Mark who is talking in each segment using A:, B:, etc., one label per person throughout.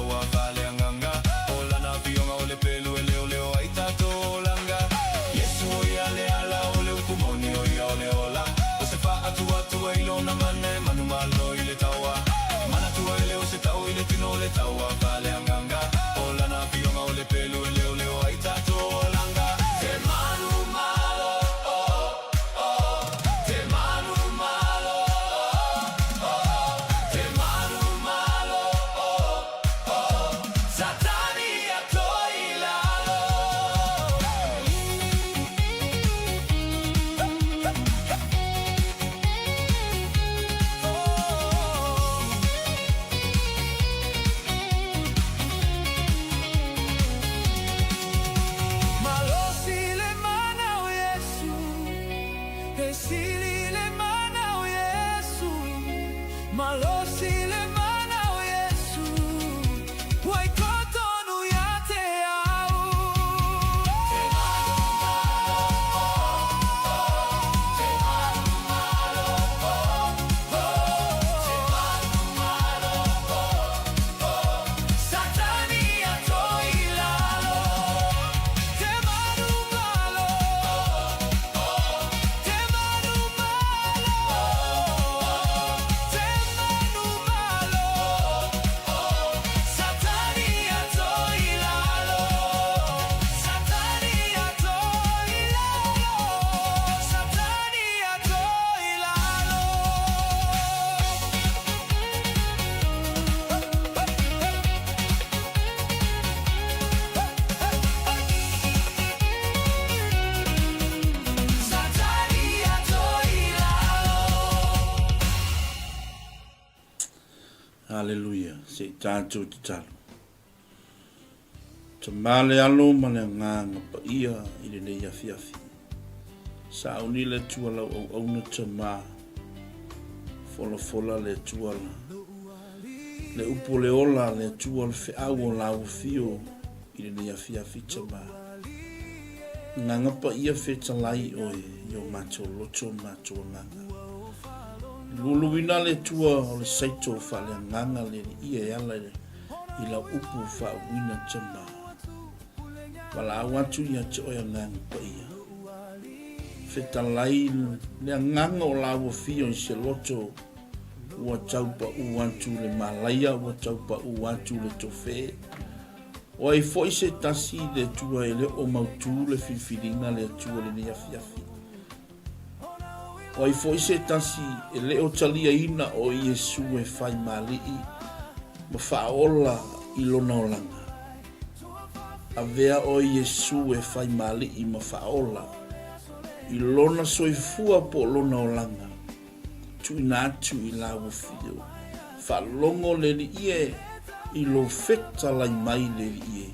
A: taua faaleagaga. O lana afioga o le pelu e leoleo ai tatou olaga. Iesu o ia le ala o le upu moni o ia o le ola. O se faatuatua i lona mana e manumalo i le taua. Manatua e le o se tau i le tino o le taua faaleagaga. O lana afioga o le pelu e leoleo ai tatou olaga. Te manumalo, oh, oh, te manumalo, oh, oh, te manumalo, oh, oh, Satani ia toe i lalo. Malosi le mana o Iesu, e sili le mana o Iesu, Malosi le mana o Iesu, ua i totonu ia te au. Te manumalo, oh, oh, te manumalo, oh, oh, te manumalo, oh, oh, Satani ia toe i lalo. Te manumalo, oh, oh, te manumalo, oh, te manumalo, oh, Satani ia toe i lalo. Satani ia toe i lalo. Satani ia toe i lalo. Satani ia toe i lalo.
B: Aleluia, se i tatou tatalo. Tama le Alo ma le Agaga Paia i lenei afiafi. Sauni le Atua lau auauna tama. Folafola le Atua la. Le upu o le ola le Atua o le feau o lau afio i lenei afiafi tama. Agaga Paia fetalai oe i o matou loto ma matou agaga. Luluina le Atua o le saito faaleagaga le Alii e ala i le i lau upu faauuina tama. Valaau atu ia te oe Agaga Paia. Fetalai le agaga o lāua fio i se loto ua taupaʻu atu le malaia, ua taupaʻu atu le tofe. O ai foi se tasi le Atua e le o mautū le filifiliga le Atua lenei afiafi. O ai foi se tasi e le o taliaina o Iesu e fai ma Alii ma faaola i lona olaga? Avea oe Iesu e fai ma Alii ma faaola i lona soifua po o lona olaga. Tuuina atu i lāua fio. Faalogo le Alii e i lou fetalai mai le Alii e,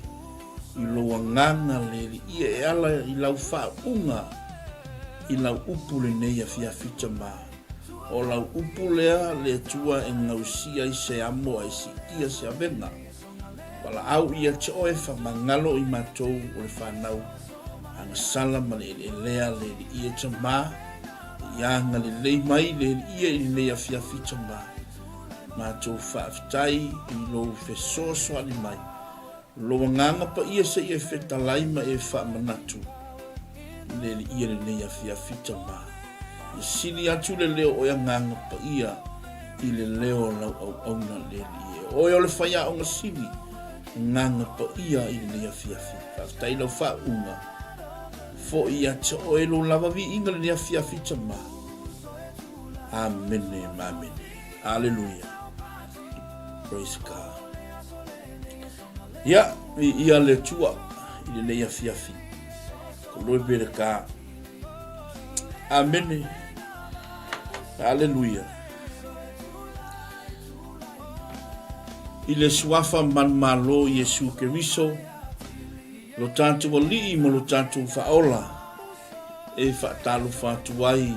B: i lou agaga le Alii e e ala i lau faauuga i lau upu lenei afiafi tama. O lau upu lea le Atua e gausia ai se amo a e siitia se avega. Valaau ia te oe faamagalo i matou o le fanau agasala ma le eleelea le Alii e tama, i agalelei mai le Alii i lenei afiafi tama. Matou faafetai i lou fesoasoani mai, lou agaga paia se i e fetalai ma e faamanatu i le Alii lenei afiafi tama. Ia sili atu le leo oe agaga paia i le leo o lau auauna le Alii e. Oe o le faiaoga sili agaga paia i lenei afiafi. Faafetai i lau faauuga. Foi ia te oe lou lava viiga lenei afiafi tama. Amene ma amene. Aleluia. Praise God. Ia, viia le Atua i lenei afiafi. Ko loe pe le ka. Amene. Aleluia. I le suafa manumalo Iesu Keriso, lo tatou Alii ma lo tatou Faaola, e faatalofa atu ai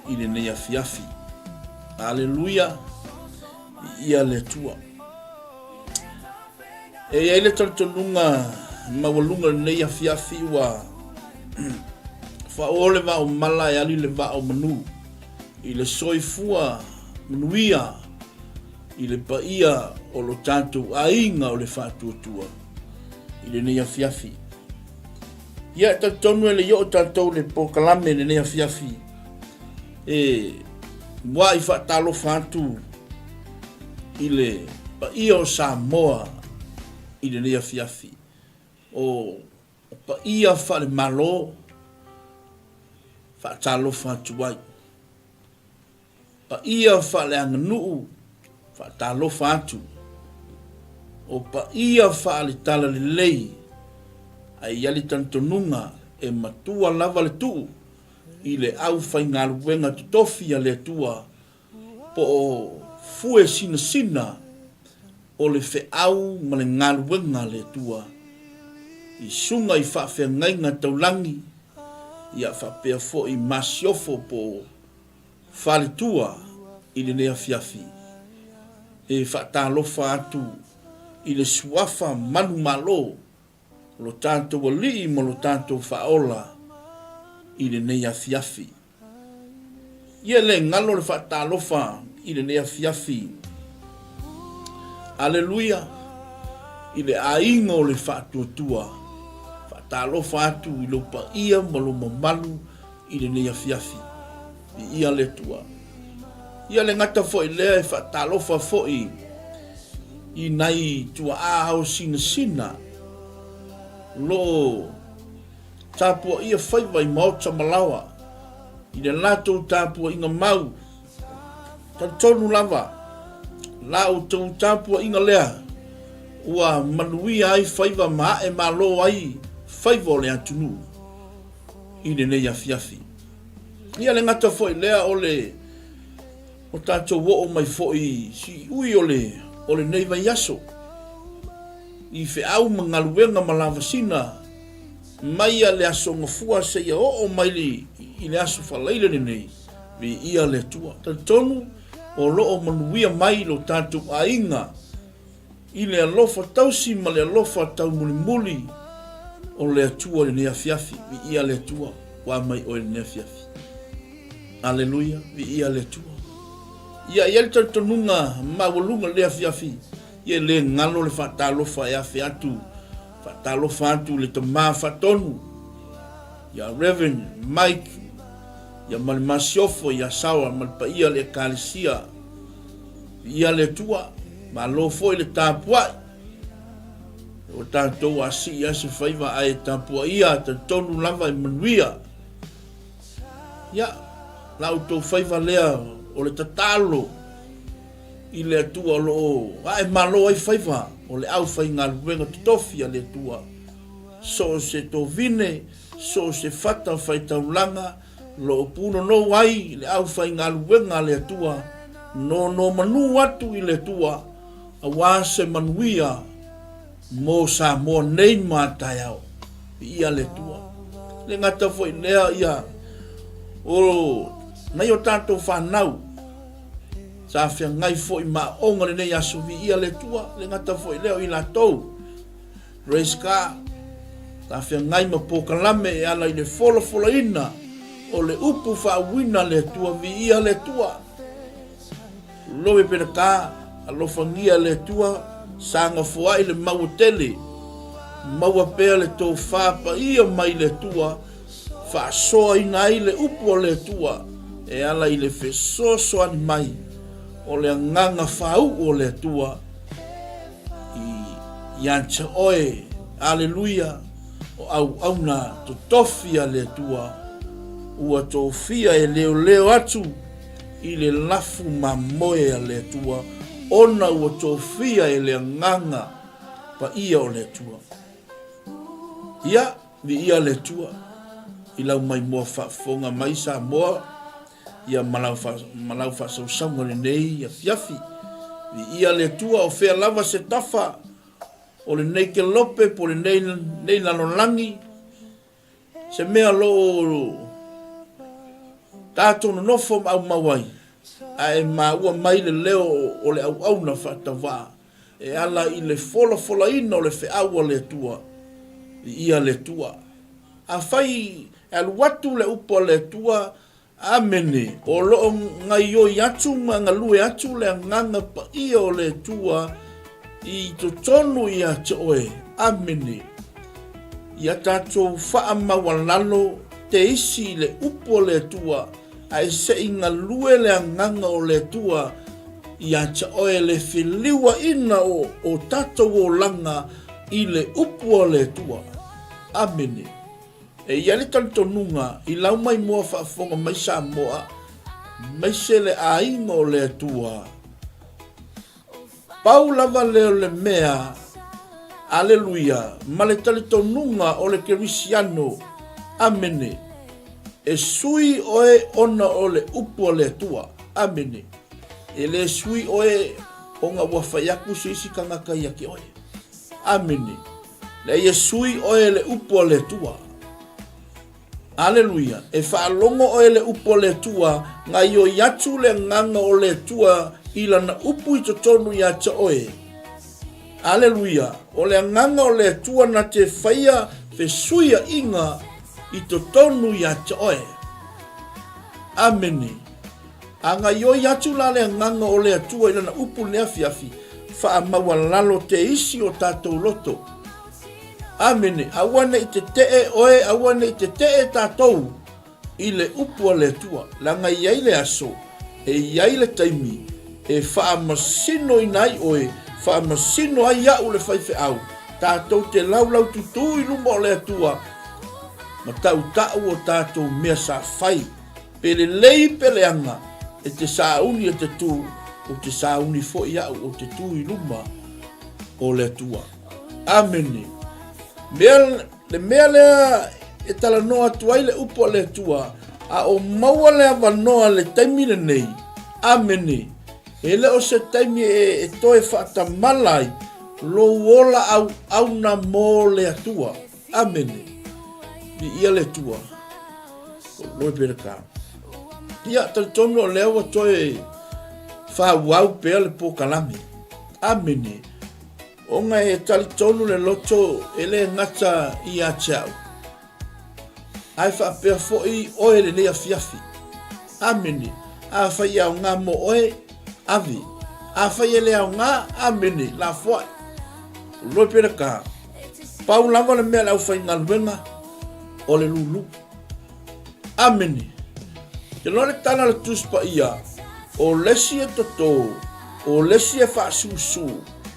B: i lenei afiafi. Aleluia, viia le Atua. E i ai le talitonuga maualuga i lenei afiafi ua faaoo le vao mala e ali le vao manu i le soifua manuia i le paia o o lo tatou aiga o le Faatuatua i lenei afiafi. Ia, e talitonu e le i oo tatou i le polokalame i lenei afiafi, e muai faatalofa atu i le paia o Samoa i lenei afiafi. O paia faale-Malo faatalofa atu ai. Paia faaleaganuu faatalofa atu. O paia faale-talalelei ae i ai le talitonuga e matua lava le tuu i le aufaigaluega totofi a le Atua po o fue sinasina o le feau ma le galuega a le Atua i suga i faafeagaiga taulagi ia faapea foi masiofo po o faletua i lenei afiafi e faatalofa atu i le suafa manumalo o lo tatou Alii ma lo tatou Faaola i lenei afiafi. Ia le galo le faatalofa i lenei afiafi. Aleluia! I le aiga o le faatuatua, faatalofa atu i lou paia ma lou mamalu i lenei afiafi. Viia le Atua. Ia le gata foi lea e faatalofa foi i nai tuaa ao sinasina o lo o tapuaia faiva i maota ma laoa i le latou tapuaiga mau. Talitonu lava, la outou tapuaiga lea ua manuia ai faiva ma ae malo ai faiva o le atunuu i lenei afiafi. Ia le gata foi lea o le o tatou oo mai foi i siui o le o lenei vaiaso i feau ma galuega ma lavasina mai a le Aso Gafua seia oo mai i le Aso Faraile lenei, viia le Atua. Talitonu o lo o manuia mai lo tatou aiga i le alofa tausi ma le alofa taumulimuli o le Atua i lenei afiafi. Viia le Atua, ua mai oe i lenei afiafi. Aleluia, viia le Atua. Ia, e i ai le talitonuga maualuga i lenei afiafi, ia e le galo le faatalofa e afe atu, faatalofa atu i le Tama Faatonu, ia Rev. Mike, ia ma le Masiofo, ia Saoa ma le paia o le Ekalesia. Viia le Atua, malo foi le tapuai. Ua tatou asii lava se faiva ae tapuaia talitonu lava e manuia. Ia, la outou faiva lea o le tatalo i le Atua o lo o ae malo ai faiva o le aufaigaluega totofi a le Atua. So o se tovine, so o se fata faitaulaga, lo o punonou ai le aufaigaluega a le Atua, nonomanu atu i le Atua aua se manuia mo Samoa nei ma a taeao. Viia le Atua. E le gata foi i lea, ia, o nai o tatou fanau sa feagai foi ma aoga lenei aso, viia le Atua. E le gata foi i lea, o i latou Praise God. Sa feagai ma polokalame e ala i le folafolaina o le upu faauuina a le Atua, viia le Atua. Lowe Peleka, alofagia e le Atua, saga foai le maua tele, maua pea le tofa paia mai le Atua, faasoaina ai le upu a le Atua e ala i le fesoasoani mai o le agaga faauu o le Atua ia te oe, aleluia, o auauna totofi a le Atua, ua tofia e leoleo atu i le lafu mamoe a le Atua, ona ua tofia e le Agaga Paia o le Atua. Ia, viia le Atua i lau maimoa faafofoga mai Samoa, ia ma lau, ma lau faasausauga lenei afiafi. Viia le Atua o fea lava se tafa o lenei kelope po o lenei, lenei lalolagi, se mea o lo o tatou nonofo ma aumau ai, ae maua mai le leo o le auauna faatauvaa e ala i le folafolaina o le feau a le Atua. Viia le Atua. Afai e alu atu le upu a le Atua, Amene, o lo o gaioi atu ma galue atu le Agaga Paia o le Atua I totonu ia te oe. Amene. Ia tatou faamaualalo te isi i le upu o le Atua, ae se i galue le Agaga o le Atua ia te oe le feliuaina o o tatou olaga i le upu a le Atua. Amene. E i ai le talitonuga i lau maimoa faafofoga mai Samoa, maise le aiga o le Atua. Pau lava lea o le mea, aleluia, ma le talitonuga o le Kerisiano, amene, e sui oe ona o le Upu a le Atua. Amene. E le sui oe ona ua fai atu se isi tagata ia te oe. Amene. Leai e sui oe e le Upu a le Atua. Aleluia! E faalogo oe i le upu a le Atua, gaioi atu le agaga o le Atua i lana upu i totonu ia te oe. Aleluia! O le agaga o le Atua na te faia fesuiaiga i totonu ia te oe. Amene. A gaioi atu la le agaga o le Atua i lana upu i le afiafi, faamaualalo te isi o tatou loto. Amene. Aua ne i tetee oe, aua ne i tetee tatou i le upu a le Atua, leaga e i ai le aso, e i ai le taimi e faamasinoina ai oe, faamasino ai au le faifeau, tatou te laulaututū i luma o le Atua ma tautau o tatou mea sa fai, pe lelei pe leaga, e te sauni e te tū, ou te sauni foi au ou te tū i luma o le Atua. Amene. Mea, le mea lea e talanoa atu ai le upu a le Atua, a o maua le avanoa le taimi lenei. Amene. E le o se taimi e, e toe faatamala ai lou ola auauna mo le Atua. Amene. Viia le Atua. Glory be to God. Ia, talitonu o lea ua toe faaauau pea le pokalame. Amene. Ona e talitonu le loto e le gata ia te au, ae faapea foi oe lenei afiafi. Amene. Afai e aoga mo oe, ave. Afai e le aoga, amene, lafoai. Loi pera ka. Pau lava le mea le aufaigaluega o le lulu. Amene. Te loa le tala a le Tusi Paia, O le isi e totō, o le isi e faasusu,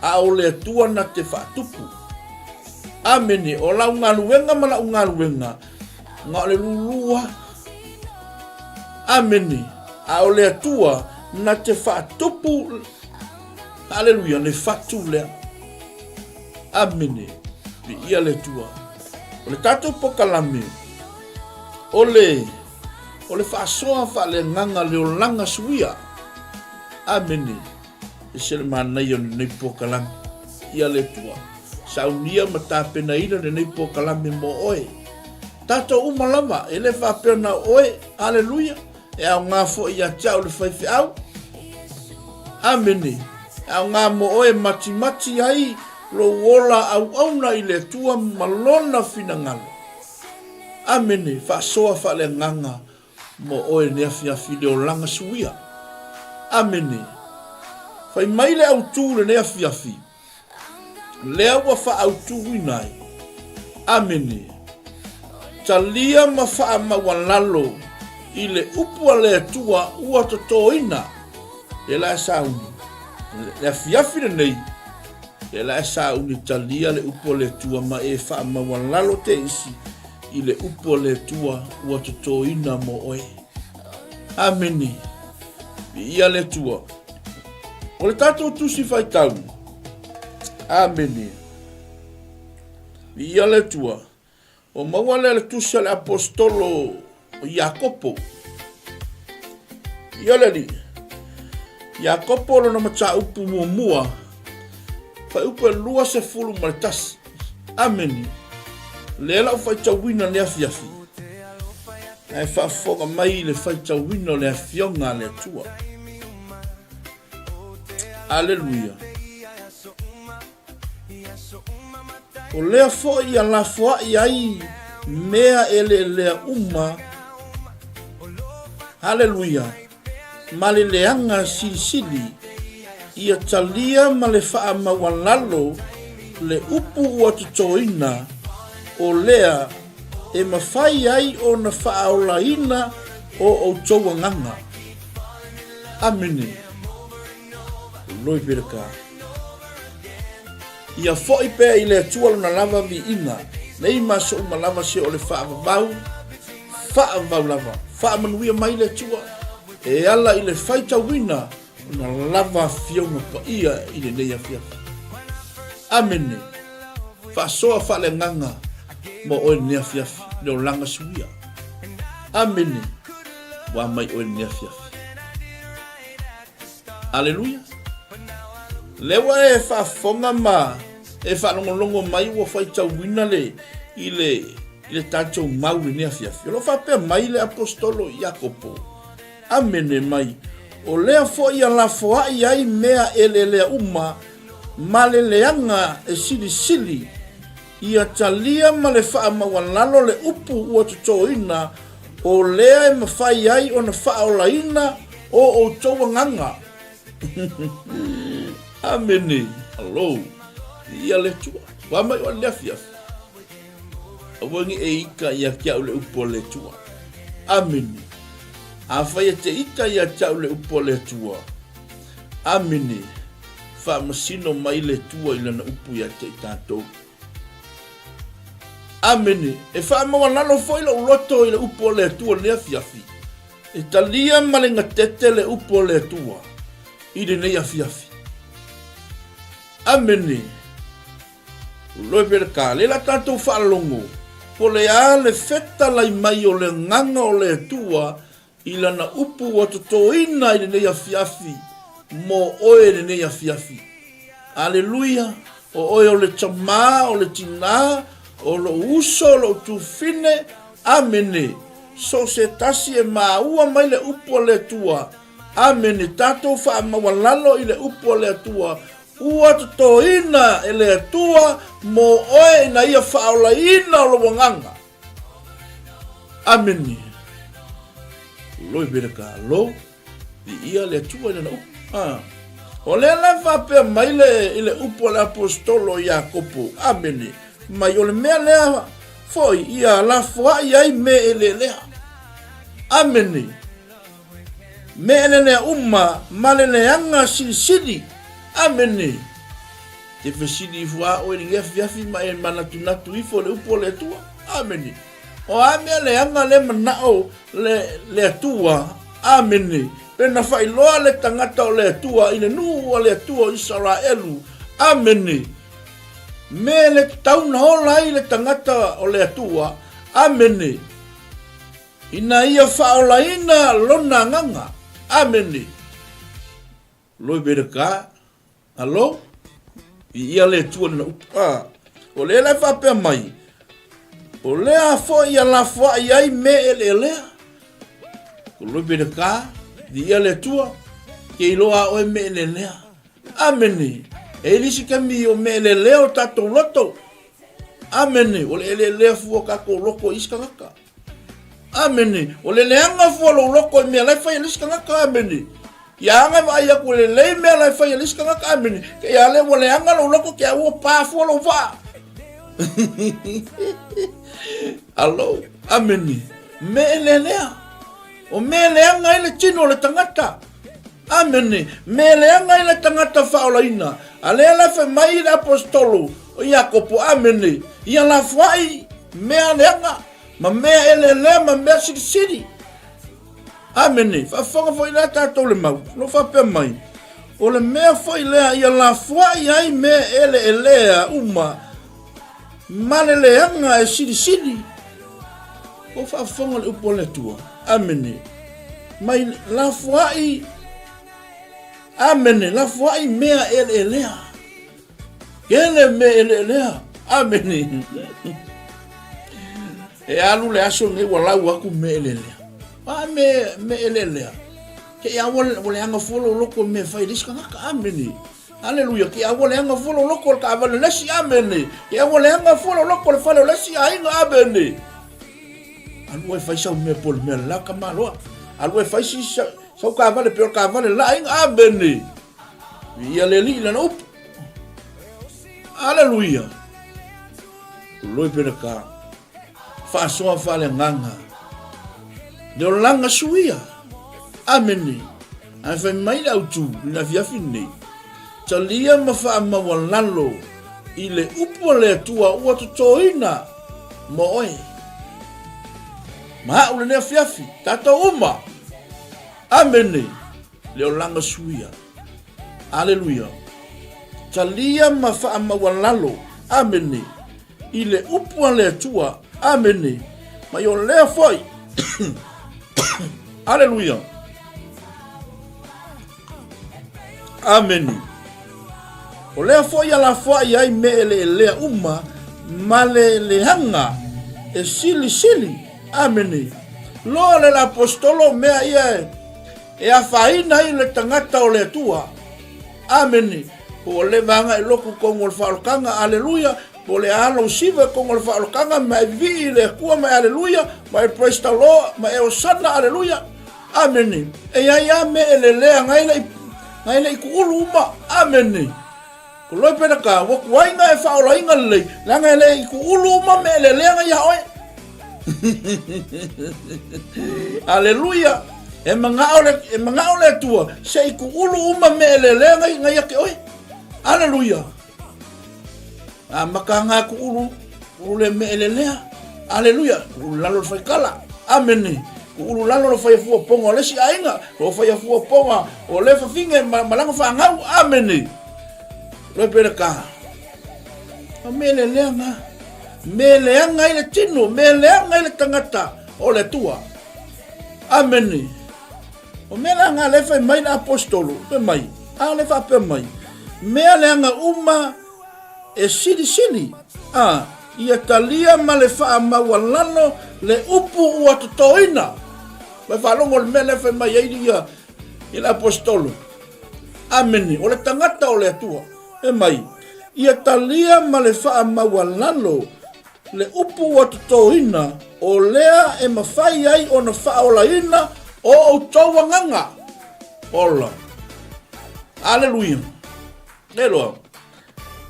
B: a o le Atua na te faatupu. Amene. O lau galuega ma la'u galuega, na o le lulua. Amene. A o le Atua na te faatupu, aleluia, le fatu lea. Amene. Viia le Atua. O le tatou pokalame, o le, o le faasoa faaleagaga le olaga suia. Amene. E se le manaia o lenei pokalame. Ia le Atua, saunia ma tapenaina lenei pokalame mo oe. Tatou uma lava, e le faapea na o oe. Aleluia. E aoga foi ia te au le faifeau. Amene. E aoga mo oe e matimati ai lou ola auauna i le Atua ma Lona finagalo. Amene. Faasoa faaleagaga mo oe ne afiafi le olaga suia. Amene. Fai mai le autū lenei afiafi. Lea ua faaautuina ai. Amene. Talia ma faamaualalo i le upu a le Atua ua totoina. Lea la e sauni. Le afiafi lenei, lea la e sauni talia le upu a le Atua ma e faamaualalo te isi i le upu a le Atua ua totoina mo oe. Amene. Viia le Atua. O le tatou tusi faitau. Amene. Viia le Atua. O maua lea le tusi a le apostolo o Iakopo. Ia le Alii. Iakopo lona mataupu muamua, fuaiupu e 21. Amene. Lea lau faitauina le afiafi. Ae faafofoga mai i le faitauina o le Afioga a le Atua. Aleluia. O lea foi ia lafoai ai mea eleelea uma. Aleluia. Ma le leaga silisili. Ia talia ma le faamaualalo le upu ua totoina, o lea e mafai ai ona faaolaina o outou agaga. Amene. Loi Peleka. Ia foi pea i le Atua lona lava viiga, nei ma aso uma lava se o le faavavau, faavavau lava. Faamanuia mai le Atua e ala i le faitauina ona lava afioga paia i lenei afiafi. Amene. Faasoa faaleagaga mo oe lenei afiafi, le olaga suia. Amene. Ua mai oe lenei afiafi. Aleluia. Lea ua e faafofoga ma e faalogologo mai ua faitauina le i le i le tatou mau lenei afiafi. O lo o faapea mai le aposetolo Iakopo, Amene mai, o lea foi ia lafoai ai mea eleelea uma ma le leaga e silisili, ia talia ma le faamaualalo le upu ua totoina, o lea e mafai ai ona faaolaina o outou agaga. Amene. Alo. Ia le Atua. Ua mai o le afiafi. Aua ne i e ita ia te au le upu a le Atua. Amene. Afai e te ita ia te au le upu a le Atua. Amene. Faamasino mai le Atua i lana upu ia te i tatou. Amene. E faamaualalo foi lou loto i le upu a le Atua i lenei afiafi. E talia ma le gatete le upu a le Atua i lenei afiafi. Amene. Loi pe le ka, le la tatou faalogo, po le a le fetalai mai o le agaga o le Atua i lana upu ua totoina i lenei afiafi mo oe i lenei afiafi. Aleluia! O oe o le tamā, o le tinā, o lou uso, o lou tufine. Amene! So o se tasi e māua mai le upu a le Atua. Amene! Tatou faamaualalo i le upu a le Atua Ua totoina e le Atua mo oe ina ia faaolaina o lou agaga. Amene. Loi be le ka lo, i ia le Atua i lana upu. Ah. O lea la faapea mai le, i le upu a le apostolo Iakopo, amene, mai o le mea lea foi ia lafoai ai me eleelea. Amene. Me elelea uma ma le leaga silisili. Amene. Te fesili ifo a oe i lenei afiafi ma e manatunatu ifo le upu o le Atua. Amene. O a mea leaga le manao le, le Atua. Amene. Pe na faailoa le tagata o le Atua i le nuu a le Atua o Isaraelu. Amene. Me le tatau na ola ai le tagata o le Atua. Amene. Ina ia faaolaina lona agaga. Amene. Loi be le ka. Alo. I ia le Atua lena upu. Ah. O lea la e faapea mai, o lea foi ia lafoai ai me eleelea. Ko loi be le ka, i ia le Atua, ke iloa a oe me eleelea. Amene. E i lisi kami o me eleelea o tatou loto. Amene. O le eleelea fua kakou loko i isi tagata. Amene. O le leaga fua lou loko i mea la e fai e le isi tagata. Amene. Ia aga e vaai atu e lelei mea la e fai e le isi tagata. Amene. Ke ia le ua leaga lou loko ke a ua pa fua lou vaa. Alo. Amene. Me e lelea. O mea leaga ai le tino o le tagata. Amene. Me leaga ai le tagata faaolaina. A lea la fai mai le aposetolo o Iakopo, Amene. Ia lafoai mea leaga, ma mea eleelea, ma mea silisili. Amene. Faafofoga foi lea tatou le mau. Lo faapea mai, o le mea foi lea ia lafoai ai mea eleelea uma ma le leaga e silisili. O faafofoga le upu a le Atua. Amene. Mai lafoai, amene, lafoai mea eleelea. Kele mea eleelea. Amene. E alu le aso nei ua lau aku mea eleelea. A me, me eleelea. Ke ia ua, ua leaga fua lou loko mea fai le isi tagata. Amene. Aleluia, ke aua leaga fua lou loko o le taavale le isi, amene. Ke aua leaga fua lou loko o le fale o le isi aiga, amene. Alu e fai sau mea po le mea la ka maloa. Alu e fai si sau taavale pe o le taavale la aiga, amene. Viia le Alii i Lana upu. Aleluia! Loi pena ka faasoa faaleagaga le olaga suia. Amene. Ae fai mai le autu i le afiafi lenei, talia ma faamaualalo i le upu a le Atua ua totoina mo oe. Ma au lenei afiafi, tatou uma. Amene. Le olaga suia. Aleluia. Talia ma faamaualalo. Amene. I le upu a le Atua. Amene. Ma i o lea foi. Aleluia. Amene. O lea foi a lafoai ai me eleelea uma ma le leaga e silisili. Amene. Loa le apostolo mea ia e e afaina ai le tagata o le Atua. Amene. Po ua leva aga i loku kongo o le faaolokaga, aleluia, po o le a lou siva i kongo o le faaolokaga, ma e vivii i le Atua, ma e aleluia, ma e praise the Lord, ma e osana, aleluia. Amene. E iai a me e lelea ngai le ngai le ikuulu uma. Amene. Ko loi pena ka, ua kuainga e faaolainga lelei, leaga e le ikuulu uma me e lelea ngai ia oe. Aleluia! E mangao le, e mangao le Atua, se i kuulu uma me e lelea ngai, ngai ake oe. Aleluia! A maka ngā kuulu, kuulu le me e lelea. Aleluia! Kuulu lalo le whaikala. Amene! Kuulu lalo le whaiafua ponga o lesi ainga, o whaiafua ponga o le whawhinge ma, malanga whaangau. Amene! Loe pere ka. A me lelea ngā. Me leaga ai le tino, me leaga ai le tagata o le Atua. Amene. O mea la ngā le fai mai le apostolo, fai mai, a le faapea mai, mea leaga uma e silisili, a ia talia ma le faamaualalo le upu ua totoina. Mai faalogo le mea le fai mai ai ia i le apostolo. Amene. O le tagata o le Atua. E mai, ia talia ma le faamaualalo le upu ua totoina, o lea e mafai ai ona faaolaina o outou agaga. Ola. Aleluia. E loa.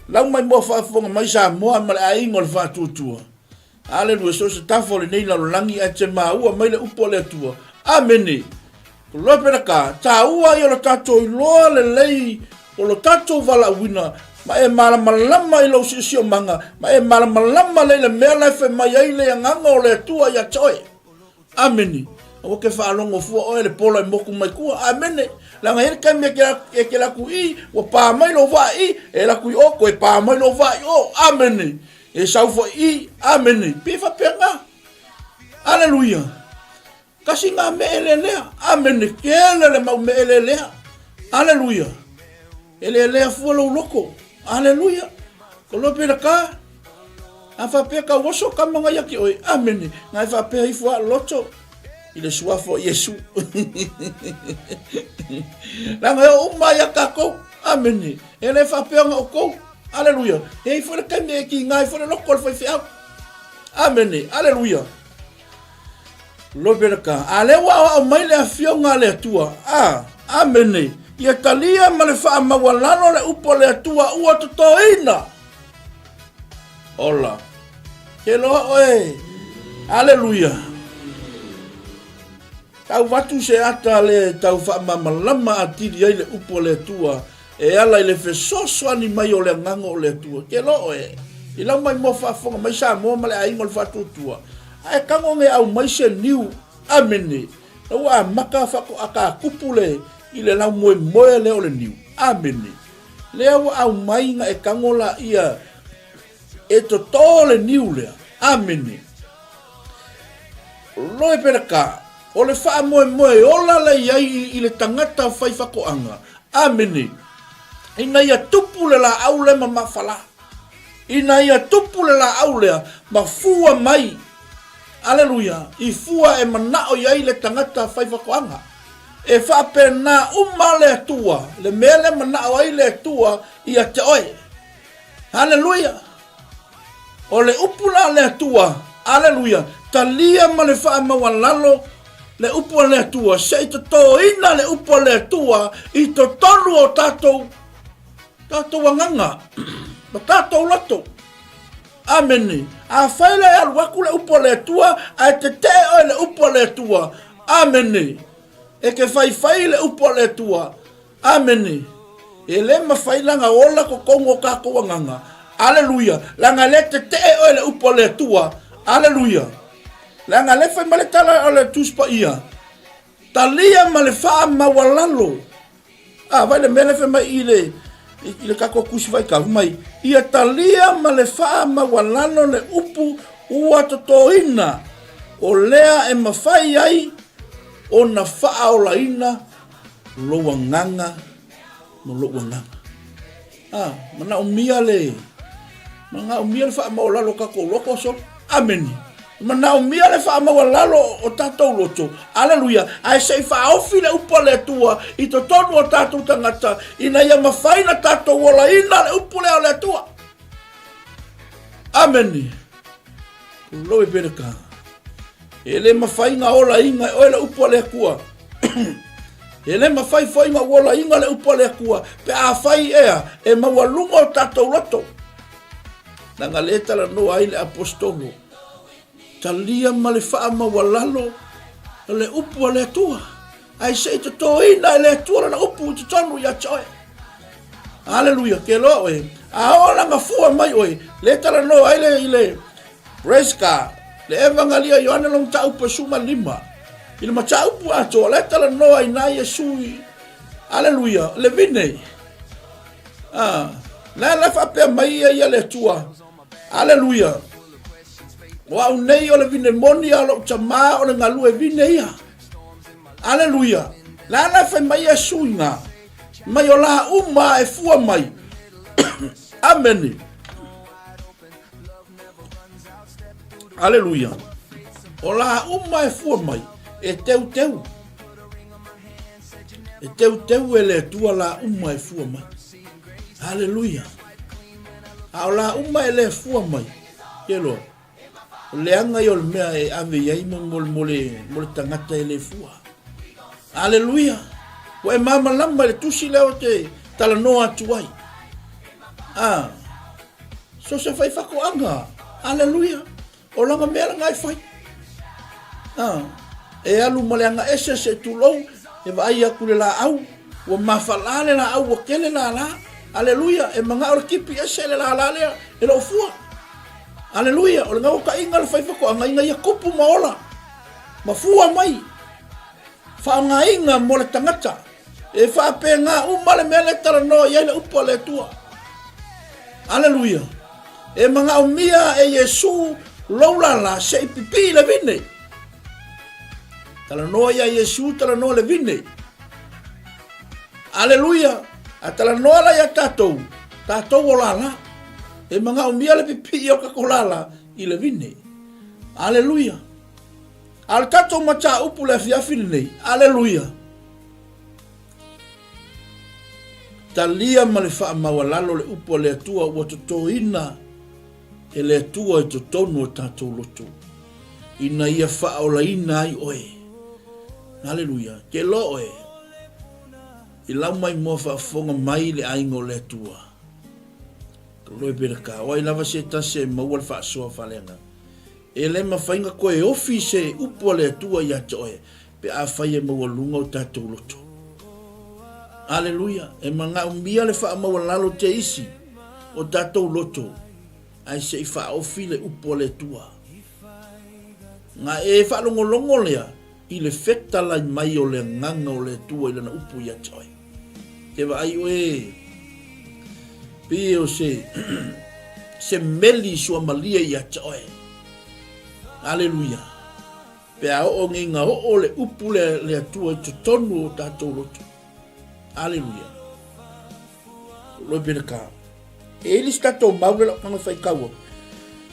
B: Lau mai moa faafofoga mai Samoa ma le aiga o le faatuatua. Aleluia, so se tafa o lenei lalolagi ae te maua mai le upu a le Atua. Amene. Loa pena ka, tāua ia lo tātou iloa lelei o lo tātou valaauina, ma e malamalama i lou siosiomaga, ma e malamalama lei le mea la e fai mai ai le agaga o le Atua ia te oe. Amene. Aua ke faalogo fua oe le pola i moku mai kua. Amene. Leaga e i ai le taimi e ke, e ke laku i, ua pā mai lou vaa i, e laku i o, koe pā mai lou vaa i o. Amene. E sau foi i, amene. Pei faapena. Aleluia. Kasi ngā me elelea. Amene. Kele le mau me elelea. Aleluia. Elelea fua lou loko. Aleluia. Ko lope la ka. A faapea ka oso ka manga ia ki oe. Amene. Ngai faapea ifo a loto i le suafa o Iesu. Leaga e oo uma ia tatou. Amene. E le faapea ona outou. Aleluia. E i foi le taimi e kiga ai foi le loko o le faifeau. Amene. Aleluia. Lope ka. A lea ua aoao mai le afioga a le Atua. A. Amene. Ia talia ma le faamaualalo le upu a le Atua ua totoina. Ola. Ke loa oe. Aleluia. Tau vatu se ata le tau faamamalama atili ai le upu a le Atua e ala i le fesoasoani mai o le agaga o le Atua. Ke loa oe. I lau mai moa faafofoga mai Samoa ma le aiga o le faatuatua. Ae tago nge au mai se niu. Amene. La ua amata faatoa kupu le i le lau moemoe lea o le niu. Amene. Lea ua aumai na e tago laia e totō le niu lea. Amene. Loe peleka, o le faamoemoe ola le i ai i le tagata fai fatoaga. Amene. Ina ia tupu le laau lea ma mafala. Ina ia tupu le laau lea ma fua mai. Aleluia. I fua e manao i ai le tagata fai fatoaga. E faapena uma le Atua, le mea lea manao ai le Atua ia te oe. Haleluia! O le upu la a le Atua, aleluia, talia ma le faamaualalo le upu a le Atua, se i totoina le upu a le Atua i totonu o tatou. Tatou agaga ma tatou loto. Amene. Afai la e alu atu le upu a le Atua, ae tetee oe i le upu a le Atua. Amene. E ke faifai le upu a le Atua. Amene. E le mafai la na ola totonu o tatou agaga. Aleluia. Leaga e le tetee oe i le upu a le Atua. Aleluia. Leaga le fai mai le tala o le Tusi Paia, Talia ma le faamaualalo. A, vai le mea lea fai mai i le, i le tatou tusi faitau, fai mai, ia talia ma le faamaualalo le upu ua totoina, o lea e mafai ai ona faaolaina lou agaga ma lou agaga. A, manaomia le, manaomia le faamaualalo o tatou loto, sole. Amene. Manaomia le faamaualalo o tatou loto. Aleluia. Ae se i faaofi le upu a le Atua i totonu o tatou tagata, ina ia mafai na tatou olaina le upu lea o le Atua. Amene. Pulou e Peleka. E le mafai na olaina e oe le upu a le Atua. E le mafai foi na olaina le upu a le Atua pe afai ea e maualuga o tatou loto. Leaga le talanoa ai le Aposetolo, talia ma le faamaualalo le upu a le Atua, ae se i totoina e le Atua lana upu i totonu ia te oe. Aleluia, ke loa oe, a oo lana fua mai oe, le talanoa ai le i le Praise God, le Evangalia Ioane lona mataupu e 15, i le mataupu atoa, la e talanoa i na Iesu i, aleluia, le vine. Ah, la la faapea mai ia ia le Atua. Aleluia. O au nei o le vine moni a lou tamā o le galue vine ia. Aleluia. La la fai mai ia suiga. Mai o la uma e fua mai. Amene. Aleluia. O la uma e fua mai e teu teu. E teuteu e le Atua la uma e fua mai. Aleluia. A o la uma e le fua mai, ke loa, o le aga ia o le mea e ave i ai mo, mo, mo, le, mo le tagata e le fua. Aleluia. Ua e mamalama i le tusi lea o te talanoa atu ai. Ah, so se fai whakoanga. Aleluia. O lana mea lena e fai. A, e alu ma le aga ese se tulou, e vaai atu le laau, ua mafala le laau, ua tele lala. Aleluia, e manao le kipi ese le lala lea, e loo fua. Aleluia, o le gautaiga le fai faatoaga ina ia tupu ma ola, ma fua mai. Faaaogaina mo le tagata. E faapena uma le mea lea e talanoa i ai le upu a le Atua. Aleluia. E manaomia e Iesu lou lala se i pipii le vine. Talanoa ia Iesu, talanoa le vine. Aleluia. A talanoa la ia tatou, tatou o lala. E manaomia le pipii o tatou lala i le vine. Aleluia. A o le tatou mataupu le afiafi lenei, aleluia, talia ma le faamaualalo le upu a le Atua ua totoina e le Atua i totonu o tatou loto, ina ia faaolaina ai oe. Aleluia, ke loa oe, i lau mai moa faafofoga mai le aiga o le Atua. Loi pele ka, o ai lava se tasi e maua le faasoa faaleagaga. E le mafai na toe ofi se upu a le Atua ia te oe pe afai e maualuga o tatou loto. Aleluia! E manaomia le faamaualalo te isi o tatou loto ae se i faaofi le upu a le Atua. Na e faalogologo lea i le fetalai mai o le Agaga o le Atua i Lana upu ia te oe. Ke vaai oe pei o se se meli suamalie ia te oe. Aleluia. Pe a oo nei na oo le upu le, le Atua i totonu o tatou loto. Aleluia. Loi pele ka. E ili se tatou mau le lau tago faitau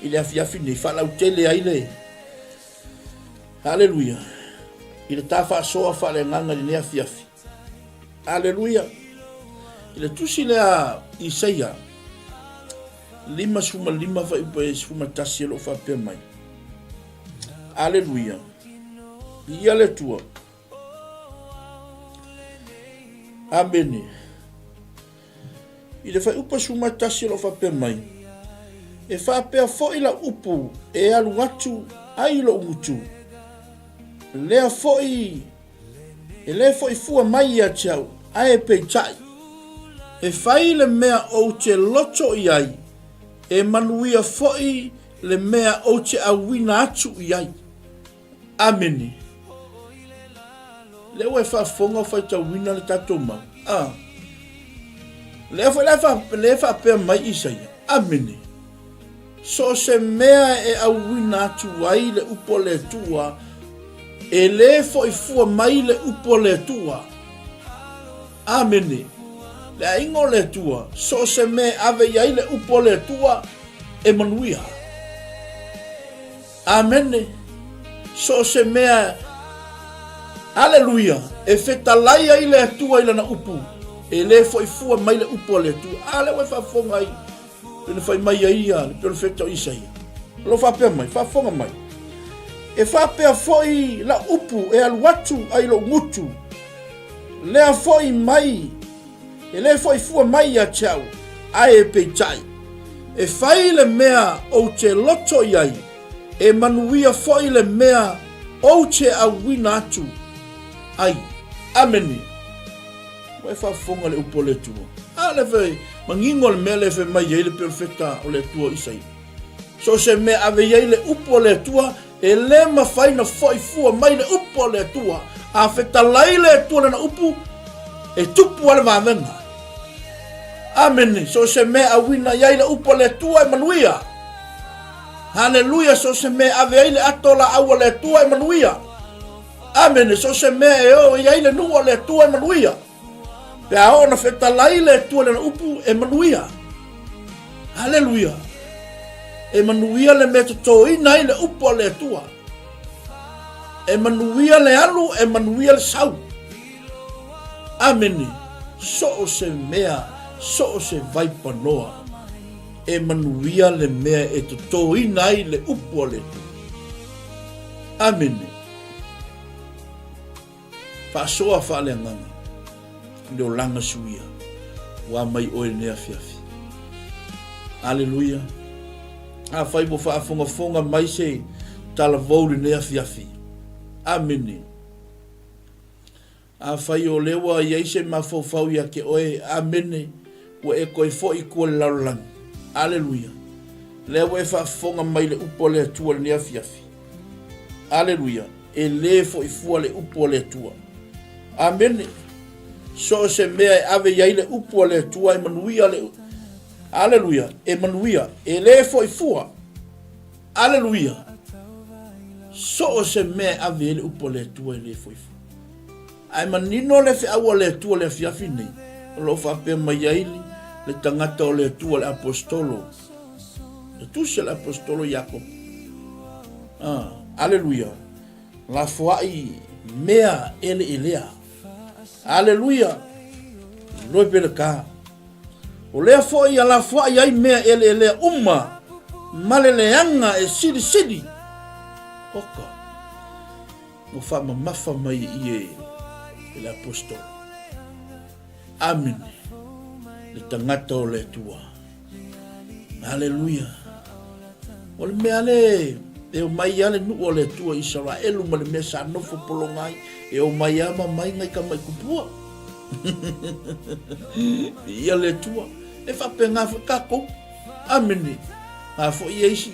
B: i le afiafi nei, faalautele ai le, Aleluia. I le ta faasoa faaleagaga i lenei afiafi. Aleluia. I le tusi lea Isaia 55 fuaiupu e 11 o lo o faapea mai. Aleluia. Viia le Atua. Amene. I le fuaiupu 11 o lo o faapea mai, E faapea foi lau upu e alu atu ai lou gutu, lea foi e le foi fua mai ia te au, ae peitai, e fai le mea ou te loto i ai, e manuia foi le mea ou te auina atu i ai. Amene. Lea ua e faafofoga o faitauina le tatou mau. A. Lea foi la e faapea mai Isaia. Amene. So o se mea e auina atu ai le upu a le Atua, e lē foʻi fua mai le upu a le Atua. Amene. Le aiga o le Atua, so o se mea e ave i ai le upu a le Atua, e manuia. Amene. So o se mea, aleluia, e fetalai ai le Atua i lana upu, e lē foʻi fua mai le upu a le Atua. A lea ua e faafofoga ai. Pei ona fai mai ai ia le perofeta o Isaia. O lo o faapea mai, faafofoga mai, E faapea foi lau upu e alu atu ai lou gutu, lea foi mai, e le foi fua mai ia te au, ae peitai, e fai le mea ou te loto i ai, e manuia foi le mea ou te auina atu ai. Amene. Ua e faafofoga le upu a le Atua. A le fai manino le mea lea e fai mai ai le perofeta o le Atua o Isaia. So o se mea ave i ai le upu a le Atua, e le mafai na foi fua mai le upu a le Atua. A fetalai le Atua lana upu, e tupu a le vavega. Amene. So o se mea auina i ai le upu a le Atua e manuia. Haleluia. So o se mea ave ai le ato laau a le Atua e manuia. Amene, so o se mea e oo i ai le nuu o le Atua e manuia. Pe a oo na fetalai le Atua lana upu e manuia. Haleluia. E manuia le mea totoina ai le upu a le Atua. E manuia le alu, e manuia le sau. Amene. So o se mea, so o se vaipanoa. E manuia le mea e totoina ai le upu a le Atua. Amene. Faasoa faaleagaga le olaga suia ua mai oe lenei afiafi. Aleluia. Afai ua faafogafoga mai se talavou lenei afiafi. Amene. Afai o lea ua i ai se mafaufau ia te oe, amene, ua e toe foi i tua i le lalolagi. Aleluia. Lea ua e faafofoga mai i le upu a le Atua i lenei afiafi. Aleluia. E lē foi fua le upu a le Atua. Amene. So o se mea e ave i ai le upu a le Atua e manuia le Aleluia, e manuia, e lē foi fua. Aleluia! So o se mea e ave ai le upu a le Atua e lē foi fua. Ae manino le feau a le Atua i le afiafi nei, o lo o faapea mai ai le tagata o le Atua, le Aposetolo, le tusi a le Aposetolo Iakopo. Ah, aleluia! Lafoai mea eleelea. Aleluia! Loi pe le ka. O lea foi ia lafoai ai mea eleelea uma ma le leaga e silisili. Oka. Ua faamamafa mai i e e le Aposetolo. Amene. Le tagata o le Atua. Aleluia. O le mea le e o mai ia le nuu o le Atua Isaraelu ma le mea sa nofo pologa ai, e o mai a ma mai ngai ka mai kupua. Ia le Atua. E faapena foi tatou. Amene. Ngā foi ia isi,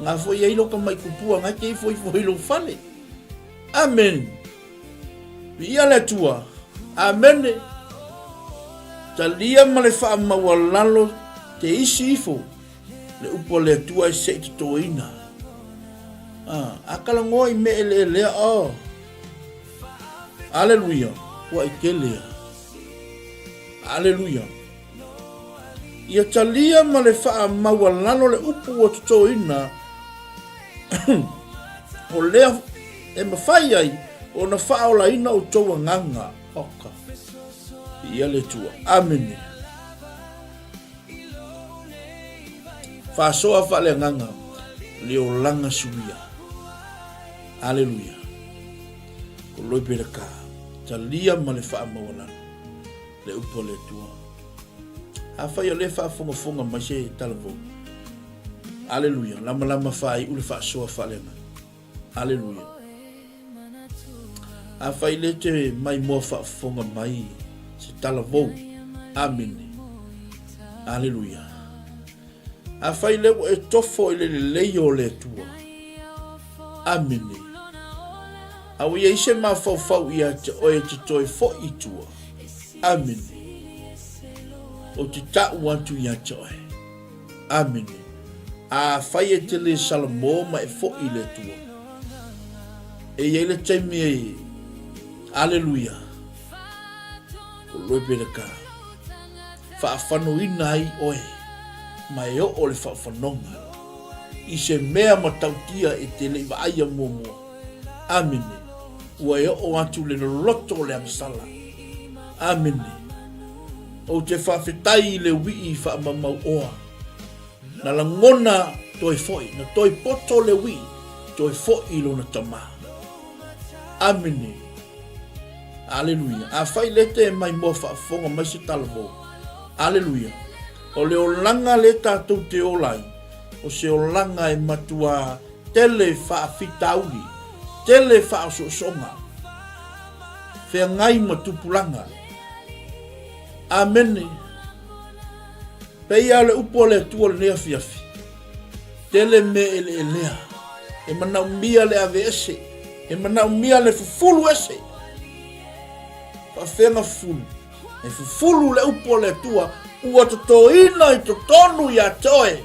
B: ngā foi ia ilo ka mai kupua, ngai te ifo ifo i lou fale. Amen. Viia le Atua. Amene. Talia ma le faamaualalo te isi ifo le upu a le Atua e se i totoina. Ah, a kalagoa i mea eleelea, oh. Aleluia, ua i tele a. Aleluia. Ia talia ma le faamaualalo le upu ua totoina o lea e mafai ai ona faaolaina outou agaga. Oka. Ia le Atua. Amene. Faasoa faaleagaga le olaga suia. Aleluia. Ko loi pele ka. Talia ma le faamaualalo. Le upu a le Atua. Afai o lea e faafogafoga mai se talavou. Aleluia. Lamalama faaiu le faasoa faaleagaga. Aleluia. Afai le te maimoa faafofoga mai se talavou. Amene. Aleluia. Afai le ua e tofo i le lelei o le Atua. Amene. A ua i ai se mafaufau ia te oe e te toe foi i tua. Amene. Ou te ta'u atu ia te oe. Amene. Afai e te lē salamo ma e foʻi i le Atua, e i ai le taimi e, aleluia, o loe peleka, faafanoina ai oe ma e oo le faafanoga i se mea matautia e te le i vaaia muamua. Amene. Ua e oo atu le loloto o le agasala. Amene. Ou te faafetai i le wii faamamauoa. Na lagona toe foi, na toe poto le wii, toe foi i lona tamā. Amene. Aleluia. Afai le te maimoa faafofoga mai se talavou. Aleluia. O le olaga le tatou te ola ai, o se olaga e matuā tele faafitauli, tele faaosoosoga, feagai ma tupulaga. Amene. Peia o le upu a le Atua lenei afiafi. Tele mea eleelea. E manaomia le aveese. E manaomia le fufulu ese. Faafeaga fufulu. E fufulu le upu a le Atua ua totoina i totonu ia te oe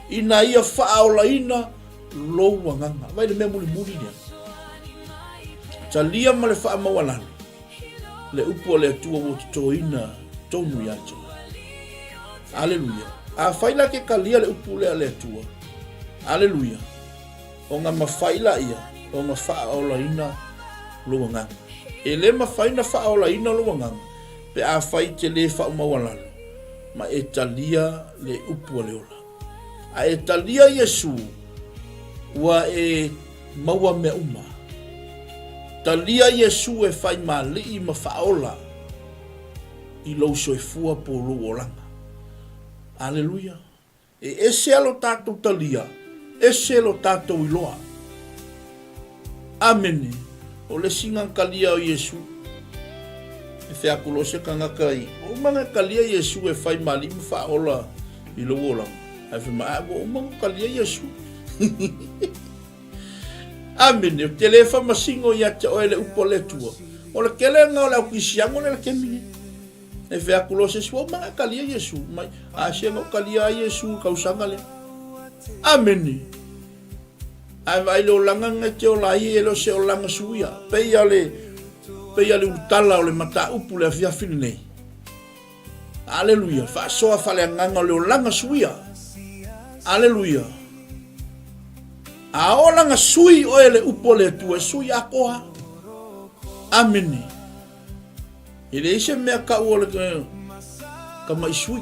B: ina ia faaolaina lou agaga. Vai le mea mulimuli lea. Talia ma le faamaualalo le upu a le Atua ua totoina tonu ia te oe. Aleluia. Afai la ke talia le upu lea a le Atua. Aleluia. Ona mafai laia ona faaolaina lou agaga. E le mafai ona faaolaina lou agaga pe afai e te le faamaualalo ma e talia le upu a le ola. A e talia Iesu, ua e maua mea uma. Talia Iesu e fai mali'i ma faaola i lou soifua po o lou olaga. Aleluia. E ese a lo tatou talia, ese lo tatou iloa. Amene. O le isi gakalia o Iesu, e fea aku loa se tagata i, ua uma ona talia Iesu e fai ma alii ma faaola i lou olaga. Ae fai mai, ua uma ona talia Iesu. Amene. Ou te le faamasino ia te oe le upu a le Atua. O le kelega o le au Kerisiano lea le kemi nei. E fai atu loa se isi, ua uma ona e talia Iesu. Mai, a se na ou talia ai Iesu i le tausaga lea. Amene. Ae vaai le olaga na e te ola ai e le o se olaga suia. Pei a le, pei a le ulutala o le mataupu le afiafi lenei. Aleluia. Faasoa faaleagaga o le olaga suia. Aleluia. A olaga sui oe le upu o le Atua e sui atoa. Amene. E leai se mea kau o le ka mai sui.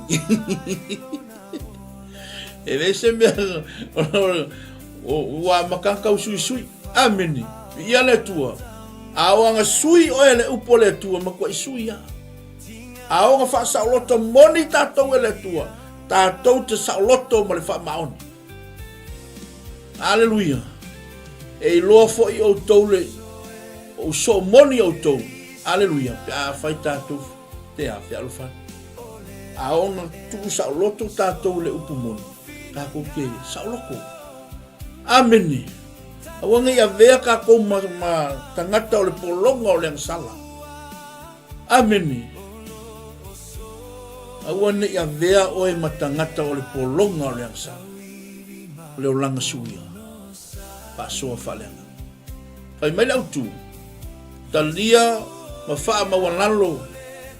B: E leai se mea ua amata tau suisui. Amene. Viia le Atua. A o aga sui oe le upu o le Atua, matuai sui lava. A o aga faasaoloto moni tatou e le Atua, tatou te saoloto ma le faamaoni. Aleluia. E iloa foi outou le ou soo moni outou. Aleluia. Pe a fai tatou te a fealofani. A ona tuu saoloto tatou le upu moni, tatou te saoloto. Amene. Aua nei avea tatou ma, ma tagata o le pologa o le agasala. Amene. Aua ne i avea oe ma tagata o le pologa o le agasala, o le olaga suia, faasoa faaleagaga. Fai mai le autu, talia ma faamaualalo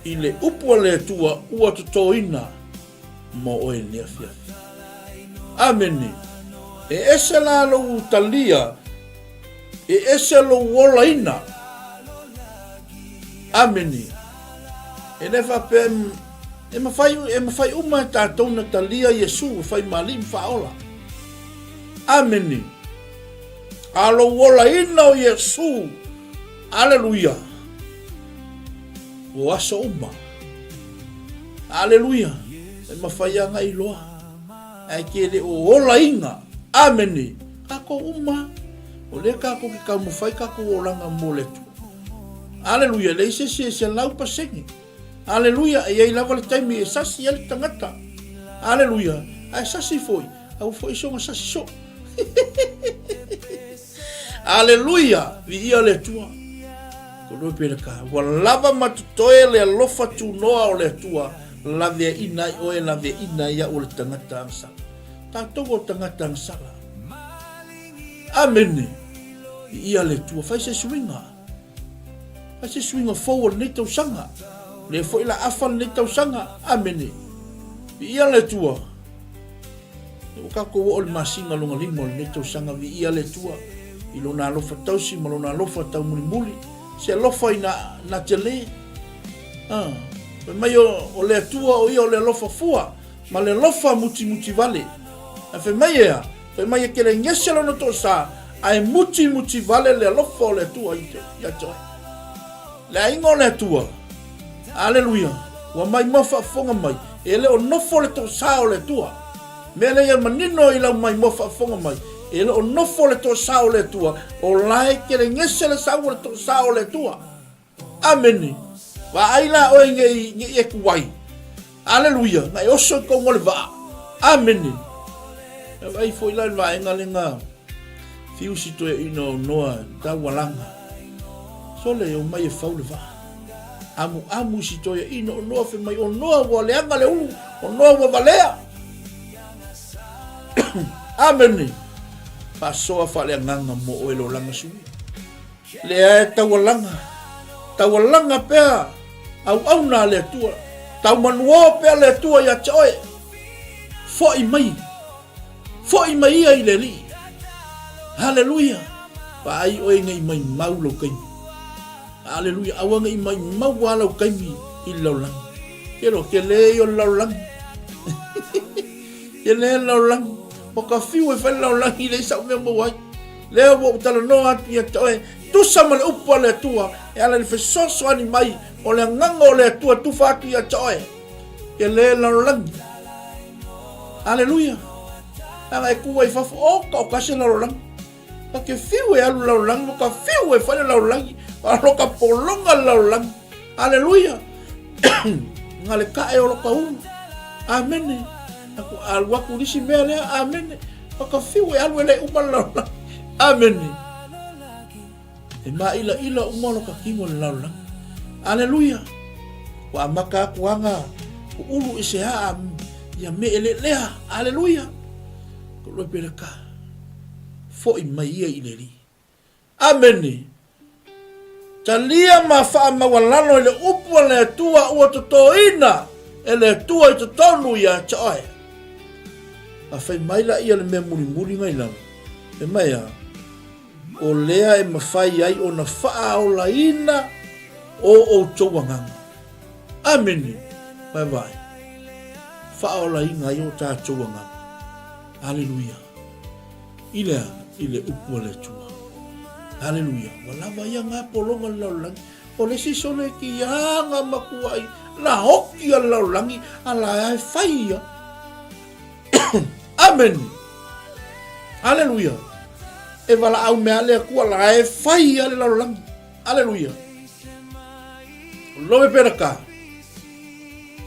B: i le upu a le Atua ua totoina mo oe i lenei afiafi. Amene. E ese la lou talia, e ese lou olaina. Amene. E le faapea e mafai, e mafai uma e tatou na talia Iesu e fai ma alii ma faaola. Amene. A lou olaina o Iesu. Aleluia. O aso uma. Aleluia. E mafai lava ona iloa, ae ke le o olaina. Amene. Tatou uma, o lea tatou te taumafai tatou olaga mo le Atua. Aleluia, e leai se isi e 100%. Aleluia, e i ai lava le taimi e sasi ai le tagata. Aleluia, ae sasi foi, aua foi soona sasi soo. Aleluia, viia le Atua. Ko noe pele ka, ua lava ma totoe le alofa tunoa o le Atua, laveaina ai oe, laveaina ai au o le tagata agasala. Tatou o tagata agasala. Amene. Viia le Atua, fai se suiga. Fai se suiga fou o lenei tausaga. Lea foi la afa lenei tausaga. Amene. Viia le Atua. Ua tatou oo i le masina lona lima o lenei tausaga, viia le Atua i Lona alofa tausi ma Lona alofa taumulimuli, se alofa i na, na tele. Ah, fai mai o, o le Atua o ia o le alofa fua ma le alofa mutimuti vale. Ae fai mai e a? Fai mai e kelegese lona toasa, ae mutimuti vale le alofa o le Atua ia te oe. Le aiga o le Atua, Aleluia! Ua maimoa faafofoga mai, e le o nofo le toasā o le Atua. Mea lea ia manino i lau maimoa faafofoga mai, e le o nofo le toasā o le Atua, o la e kelegese le sau o le toasā o le Atua. Amene! Vaai la oe nei, nei e kuai. Aleluia! Na e oso i kou o le vaa. Amene! E vaai foi la i le vaega lena fiu si toeaina o Noa taualaga. Sole e omai e fau le vaa. Amuamu i si toeaina o Noa fai mai o Noa ua leaga le ulu, o Noa ua valea. Amene! Faasoa faaleagaga mo oe le olaga sui. Lea e taualaga, taualaga pea auauna a le Atua, taumanuo pea le Atua ia te oe. Foi mai, foi mai ia i le Alii. Haleluia! Vaai oe nei maimau lou taimi. Aleluia, aua nei maimau a lau taimi i le lalolagi. Ke loa, ke le i o le lalolagi. Ke le lalolagi. O ka fiu e fai le lalolagi le isa mea maua ai. Lea ua ou talanoa atu ia te oe, tusa ma le upu a le Atua, e ala i le fesoasoani mai o le Agaga o le Atua tufa atu ia te oe. Ke le lalolagi. Aleluia. Leaga e ku ai fafo, o ka o ka se lalolagi. Ka ke fiu e alu lalolagi, mo ka fiu e fai le lalolagi, a lo ka polonga le lalolagi. Aleluia. Nga le kae o lo ka ulu. Amene. Aku alu aku lisi mea lea. Amene. Ma ka fiu e alu e le uma le lalolagi. Amene. E māʻilaʻila uma lo ka kino le lalolagi. Aleluia. Ua amata aku aga ulu i se aa ia me e lelea. Aleluia. Ko loe pele ka. Foi mai ia i le Alii. Amene. Talia ma faamaualalo i le upu a le Atua ua totoina e le Atua i totonu ia te oe. A fai mai la ia le mea mulimuli ngai lalo, fai mai a, o lea e mafai ai ona faaolaina o outou agaga. Amene. Vaevae. Faaolaina ai o tatou agaga. Aleluia. I le a? I le upu a le Atua. Aleluia. Ua lava ia ngā pologa le lalolagi. O le isi sole ki anga makuai la hoki a le lalolagi a la e fai ia. Amen. Aleluia. E wala au mea le Atua la e fai ia le lalolagi. Aleluia. Lowe pera ka.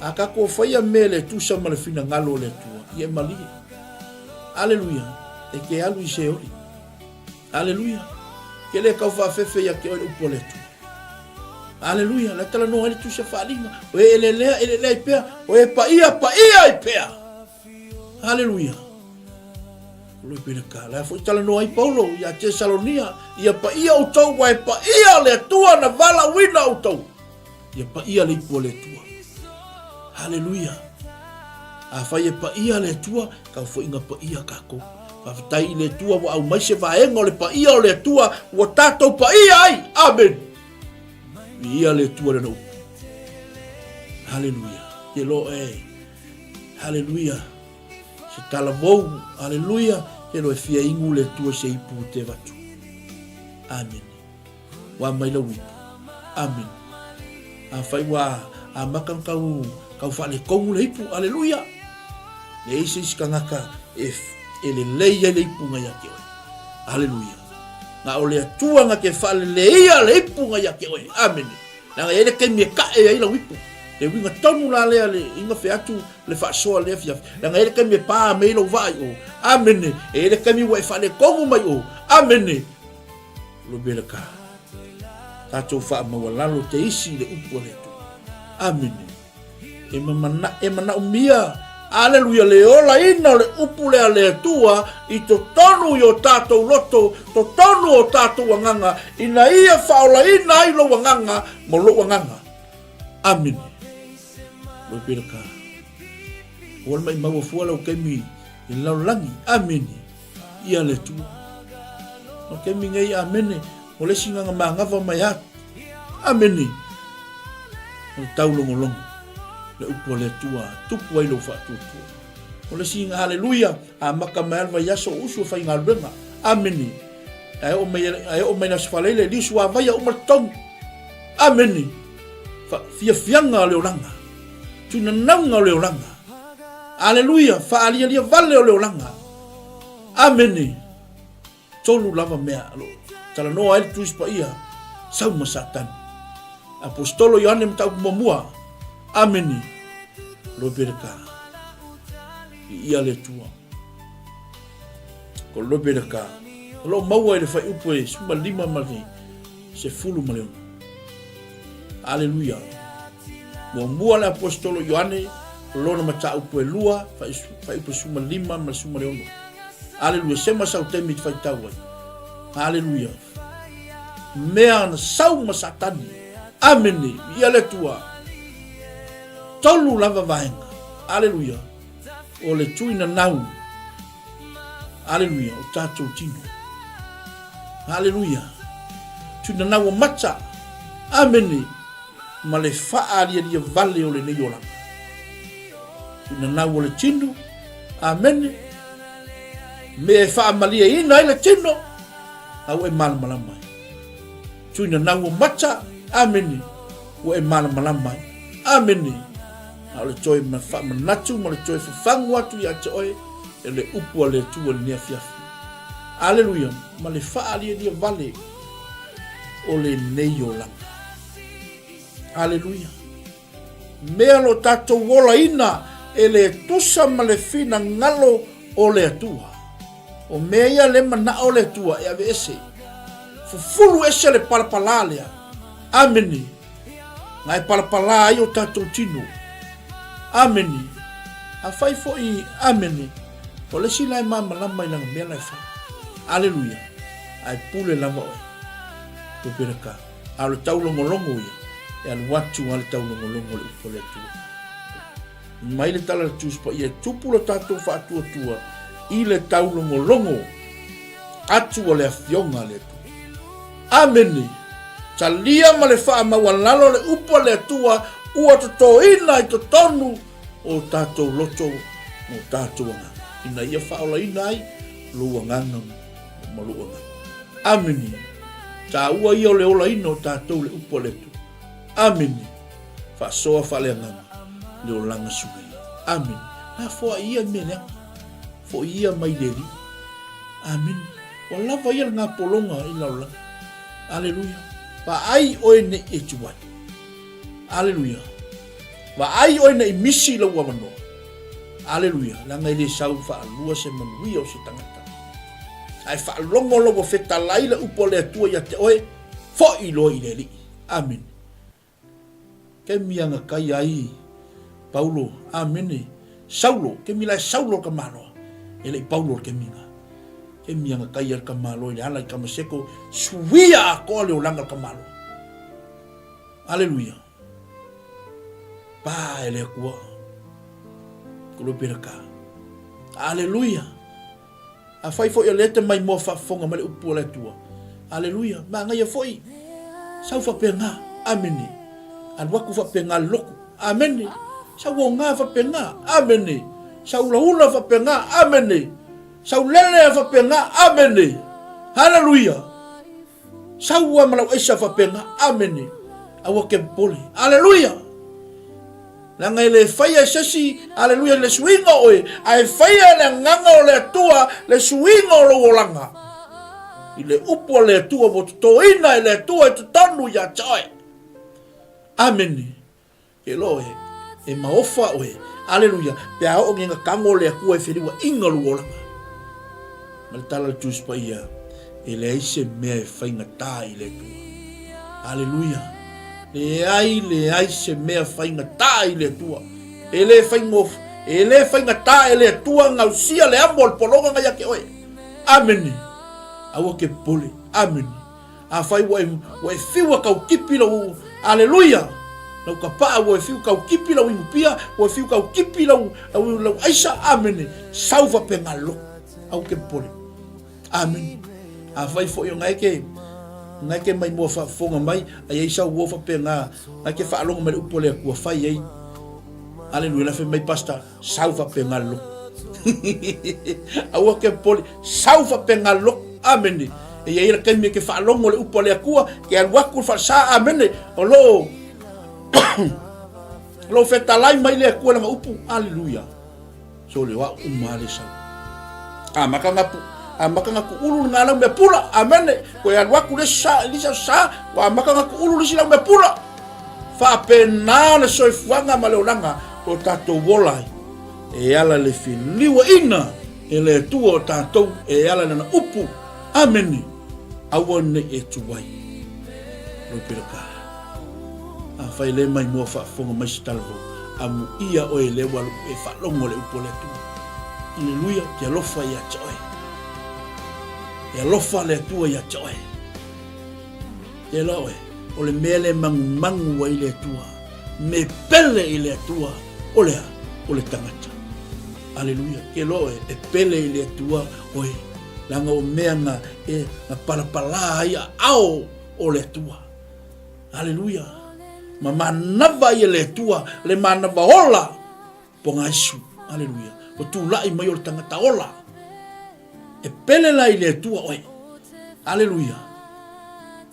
B: A tatou faia mea le tusa ma le finagalo o le Atua, ia e malie. Aleluia. E ke alu i Seoli. Aleluia. Ke le kau faafefe ia ke oe le upu a le Atua. Aleluia. Le talanoa ai le tusa faaaliga. O e elelea, elelea i pea. O e paia, paia i pea. Aleluia. Loi pele ka. La foi talanoa ai Paulo ia Tesalonia. Ia paia outou, wa e paia le Atua na valaauina outou. Ia paia le ipu a le Atua. Haleluia. Afai e paia le Atua, kau foiga paia kākou. Faafetai i le Atua ua aumai se vaega o le paia o le Atua ua tatou paia ai. Amen. Viia le Atua lana upu. Haleluia. Ke lo e. Haleluia. Se talavou. Haleluia. Ke lo e fia ingu le Atua se ipu te vatu. Amen. Ua mai lau ipu. Amene. Afai ua amata ona tau, tau faaletonu le ipu. Aleluia! Leai se isi tagata e, e lelei ai le ipuga ia te oe. Aleluia. Na o le Atua na te faaleleia le ipuga ia te oe. Amene. Leaga e i ai le taimi e ka'e ai lau ipu. Le uiga tonu la lea le iga fe atu le faasoa lea afiafi. Leaga e i ai le taimi e pa mai ai lou vaa i o. Amene. E i ai le taimi ua e faaletonu mai o. Amene. Lo bela ka. Tatou faamaualalo te isi i le upu a le Atua. Amene. E, mamana, e manaomia, aleluia, le olaina o le upu lea a le Atua i totonu i o tatou loto, totonu o tatou agaga, ina ia faaolaina ai lou agaga ma lou agaga. Amene. Loi pera ka. Ua le maimau fua lau taimi i le lalolagi. Amene. Ia le Atua. O le taimi nei, amene, o le isi gaga magava mai atu. Amene. O le taulogologo, le upu a le Atua, tupu ai lou faatuatua. O le isi gaga, aleluia, amata mai lava le vaiaso o usu e faigaluega. Amene. Ae oo mai, ae oo mai le Aso Faraile, e liusu avaia uma le totogi. Amene. Fa, fiafiaga o le olaga. Tuinanauga o le olaga. Aleluia, faalialia vale o le olaga. Amene. Tolu lava mea o lo o talanoa ai le Tusi Paia, sau ma Satani. Aposetolo Ioane mataupu muamua. Amene. Loi pele ka. Viia le Atua. Ko loi pele ka. O lo o maua i le fuaiupu e 15 ma le 16. Aleluia. Muamua le Aposetolo Ioane, lona mataupu e lua, fuaiupu e 15 ma le 16. Aleluia. Sema sau taimi i te faitau ai. Aleluia. Mea na sau ma Satani. Amene. Viia le Atua. Tolu lava vaega. Aleluia. O le tuina nau. Aleluia. O tatou tino. Aleluia. Tuina nau o mata. Amene. Ma le faalialia vale o lenei olaga. Tuina nau o le tino. Amene. Mea e faamalieina ai le tino, a ua e malamalama ai. Tuina nau o mata, amene, ua e malamalama ai. Amene. A o le toe faamanatu ma le toe fafagu atu ia te oe, e le upu a le Atua i lenei afiafi. Aleluia, ma le faalialia vale o lenei olaga. Aleluia. Mea lo tatou olaina e le tusa ma le finagalo o le Atua. O mea ia le manao o le Atua e aveese. Fufulu ese le palapalā lea. Amene. Na e palapalā ai o tatou tino. Amene. Afai foi, amene, o le isi la e malamalama i lana mea la e fai. Aleluia. Ae pule lava oe. Pepeleka. A o le taulogologo ia, e alu atu lava le taulogologo o le upu a le Atua. Mai le tala a le Tusi Paia, e tupu lo tatou faatuatua i le taulogologo atu o le Afioga a le Atua. Amene! Talia ma le faamaualalo le upu a le Atua ua totoina i totonu o tatou loto ma o tatou agaga, ina ia faaolaina ai lou agaga ma lou agaga. Amene. Taua ia o le olaina o tatou le upu a le Atua. Amene. Faasoa faaleagaga le olaga suia. Amene. La foai ia i mea leaga. Foi ia mai le Alii. Amene. Ua lava ia le gapologa i lalolagi. Aleluia. Vaai oe nei e tuai. Aleluia. Vaai oe nei misi i lou avanoa. Aleluia. Leaga e le sau faalua se manuia o se tagata. Ae faalogo lou fetalai le upu a le Atua ia te oe, foi loa i le Alii. Amene. Kemi agakai ai Paulo. Amene. Saulo, kemi la e Saulo le tamaloa. E le i Paulo le kemiga. Kemi agakai ai le tamaloa i le ala i Tamaseko, suia atoa le olaga le tamaloa. Aleluia. Pa e le Atua. Kulopelaka. Aleluia. Afai foi o lea te maimoa faafofoga mai le upu a le Atua. Aleluia. Manaia foi. Sau faapena. Amene. Alu atu faapena le lotu. Amene. Sau oga faapena. Amene. Sau ulaula faapena. Amene. Sau lele faapena. Amene. Haleluia. Sau ua ma lau aisa faapena. Amene. Aua ke popole. Aleluia. Leaga e le faia e se isi, aleluia, le suiga o oe, ae faia e le Agaga o le Atua le suiga o lou olaga. I le upu a le Atua ua totoina e le Atua i totonu ia te oe. Amene. Ke loa oe, e maofa oe, aleluia, pe a oo ngega tago o le Atua e feliuaʻiga lou olaga. Ma le tala a le Tusi Paia, e leai se mea e faigata i le Atua. Aleluia! Leai, leai se mea faigata i le Atua. E le faigofie, e le faigata e le Atua gausia le amo o le pologa nga ia te oe. Amene. Aua ke popole. Amene. Afai ua e, ua e fiu e tau tipi lau, aleluia, lau kapaa, ua e fiu tau tipi lau inupia, ua e fiu tau tipi lau, lau, lau aisa, amene, sau faapena loto. Aua ke popole. Amene. Afai foi o na e ke, na e ke maimoa faafofoga mai, a i ai sau uo faapena, na e ke faalogo mai le upu a le Atua, fai ai. Aleluia, la fai mai pastor, Sau faapena le loto. Aua ke popole, sau faapena le loto. Amene. E i ai le taimi e ke faalogo le upu a le Atua, ke alu atu le falesa, amene, o lo o o lo o fetalai mai le Atua lana upu. Aleluia. So le o au uma le sau. Amata na pu, amata na tuulu le galau mea pula. Amene. Koe alu atu le sa, le sa, sa, ua amata na tuulu le isi lau mea pula. Faapena le soifuaga ma le olaga o tatou ola ai, e ala i le feliuaina e le Atua o tatou e ala i Lana upu. Amene. Aua ne i e tuai. Loi Peleka. Afai le maimoa faafofoga mai se tala fou, amuia oe lea ua e faalogo le upu a le Atua. Aleluia, te alofa ia te oe. E alofa le Atua ia te oe. Tēlā oe, o le mea le magumagu ai le Atua, me pele i le Atua, o le a? O le tagata. Aleluia. Tēlā oe, e pele i le Atua oe, leaga o mea na, e, na palapalā ai aao o le Atua. Aleluia. Ma manava ai e le Atua, le manava ola, Pogaisu. Aleluia. Ua tulai mai o le tagata ola. E pele la i le Atua oe. Aleluia.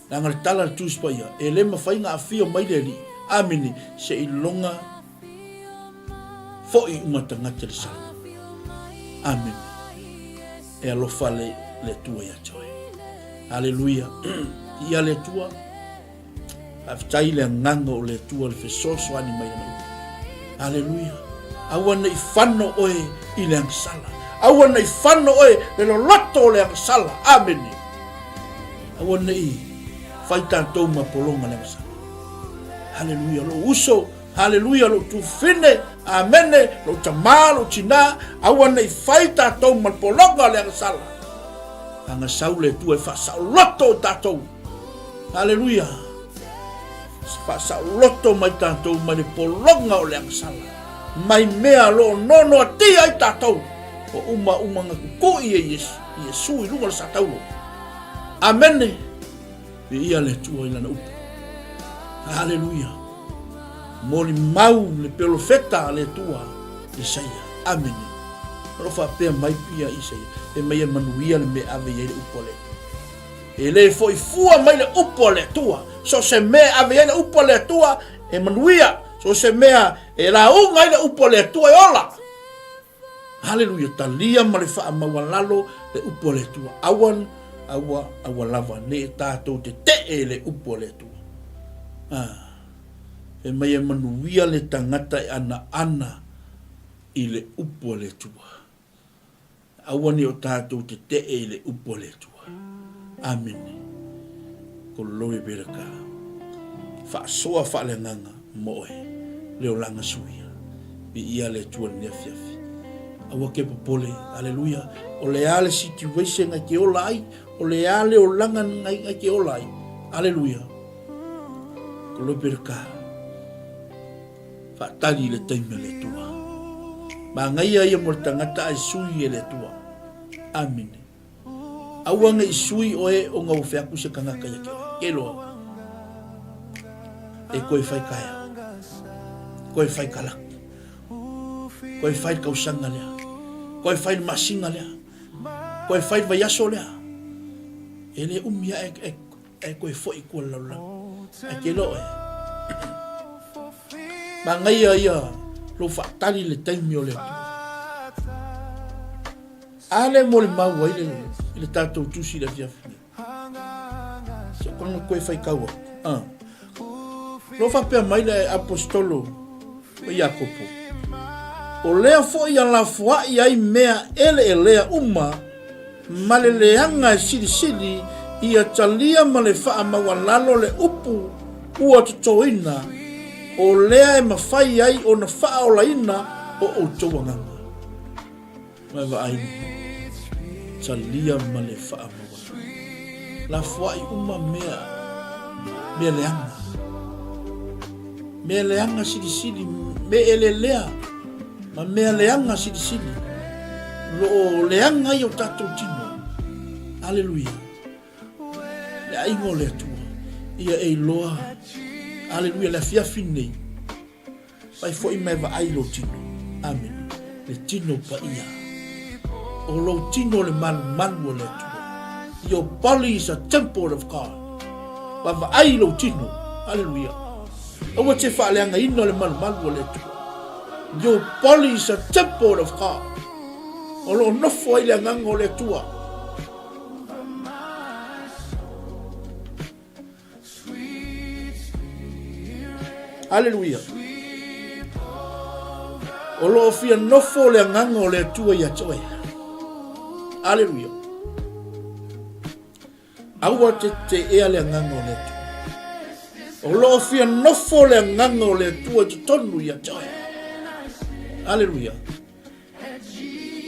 B: Leaga le tala a le Tusi Paia, e le mafai ona afio mai le Alii. Amene. Seiloga foi uma tagata i le sala. Amene. E alofa le, le Atua ia te oe. Aleluia. Ia le Atua. Faafetai i le agaga o le Atua le fesoasoani mai lana upu. Aleluia. Aua ne i fano oe i le agasala. Aua ne i fano oe le loloto o le agasala. Amene. Aua ne i fai tatou ma pologa le agasala. Haleluia. Lou uso, haleluia, lou tufine, amene, lou tamā, lou tinā, aua ne i fai tatou ma pologa le agasala. Agasau le Atua e faasaoloto o tatou. Haleluia! Faasaoloto mai tatou mai le pologa o le agasala, mai mea o lo o nonoatia ai tatou, o uma uma na kukui e Iesu i luga o le sataulo. Amene! Viia le Atua i Lana upu. Haleluia! Molimau le pelofeta a le Atua, Isaia. Amene! O lo o faapea mai pia Isaia, fai mai e manuia le mea e ave i ai le upu a le Atua. E le foi fua mai le upu a le Atua. So o se mea e ave ai le upu a le Atua, e manuia. So o se mea e lauga ai le upu a le Atua, e ola. Haleluia, talia ma le faamaualalo le upu a le Atua. Aua, aua, aua lava ne i tatou tetee i le upu a le Atua. Ah, fai mai e manuia le tagata e anaana i le upu a le Atua. Aua ne o tatou tetee i le upu a le Atua. Amene. Glory be to God. Faasoa faaleagaga mo oe, le olaga suia. Viia le Atua i lenei afiafi. Aua ke popole. Aleluia. O le a le situation ngai ke ola ai, o le a le olaga ngai ngai ke ola ai. Aleluia. Glory be to God. Faatali i le taimi a le Atua. Manaia ia mo le tagata ae sui e le Atua. Amene. Aua ne i sui oe ona ua feaku se tagata ia te oe. Ke loa. E koe fai taeao. Koe fai kalaku. Koe fai le tausaga lea. Koe fai le masina lea. Koe fai le vaiaso lea. E le umi ae e, e koe foi i tua le lalolagi. Ae ke loa oe. Manaia ia lou faatali i le taimi o le Atua. A lea e molimau ai le, i le tatou tusi i le afiafi nei. Se o kona koe faitau atu. Ah. Lo faapea mai le apostolo o Iakopo. O lea foi a lafoai ai mea eleelea uma ma le leaga e silisili ia talia ma le faamaualalo le upu ua totoina, o lea e mafai ai ona faaolaina o outou agaga. Ma e vaai, talia ma le faamaualalo. Lafoai uma mea, mea leaga. Mea leaga silisili, mea elelea ma mea leaga silisili. O lo o leaga ai o tatou tino. Aleluia. Le aiga o le Atua, ia e iloa. Aleluia, le afiafi nei. Fai foi ma e vaai i lou tino. Amene. Le tino paia. O lou tino le malumalu o le Atua. Your body is a temple of God. Vaavaai i lou tino. Aleluia. Aua te faaleagaina le malumalu o le Atua. Your body is a temple of God. O lo o nofo ai le agaga o le Atua. Aleluia. O lo o fia nofo le agaga o le Atua ia te oe. Aleluia. Aua te te ea le agaga o le Atua. O lo o fia nofo le agaga o le Atua i totonu ia te oe. Aleluia.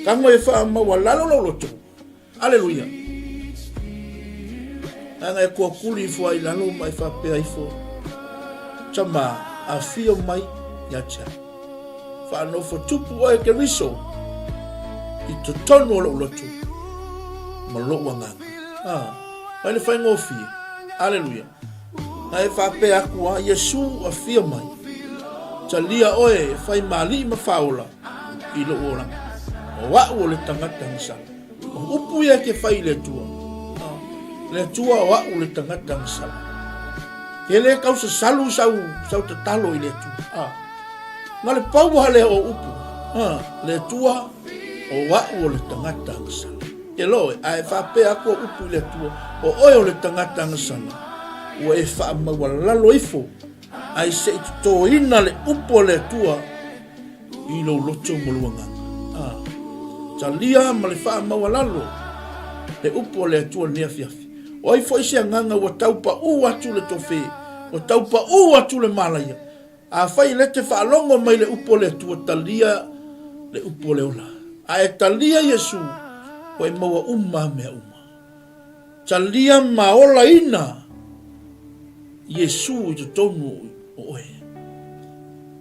B: Tago e whaamaualalo lou loto. Aleluia. Leaga e kuakuli ifo ai i lalo ma e faapea ifo, Tama, afio mai ia te au. Faanofo tupu oe Keriso i totonu o lou loto ma lou agaga. Ah, mai le faigofie. Aleluia. Na e faapea aku a Iesu afio mai. Talia oe e fai ma alii ma faaola i lou olaga. O a'u o le tagata gasala. O upu ia ke fai i le Atua. Le Atua o a'u le tagata gasala. Ke le kau sasalu sau, sau tatalo i le Atua. Ah. Na le pau a lea o upu. Ah. Le Atua o a'u o le tagata gasala. Ke loe, a e faapea aku o upu i le Atua, o oe o le tagata gasala, ua e faamaualalo ifo, ae se i totoina le upu a le Atua i lou loto ma lou agaga. A, talia ma le faamaualalo le upu a le Atua lenei afiafi. O ai foi se agaga ua tau paʻū atu le tofe, ua tau paʻū atu le malaia. Afai e le te faalogo mai le upu a le Atua, talia le upu o le ola. A e talia Iesu, ua e maua uma mea uma. Talia ma olaina Iesu i totonu o oe.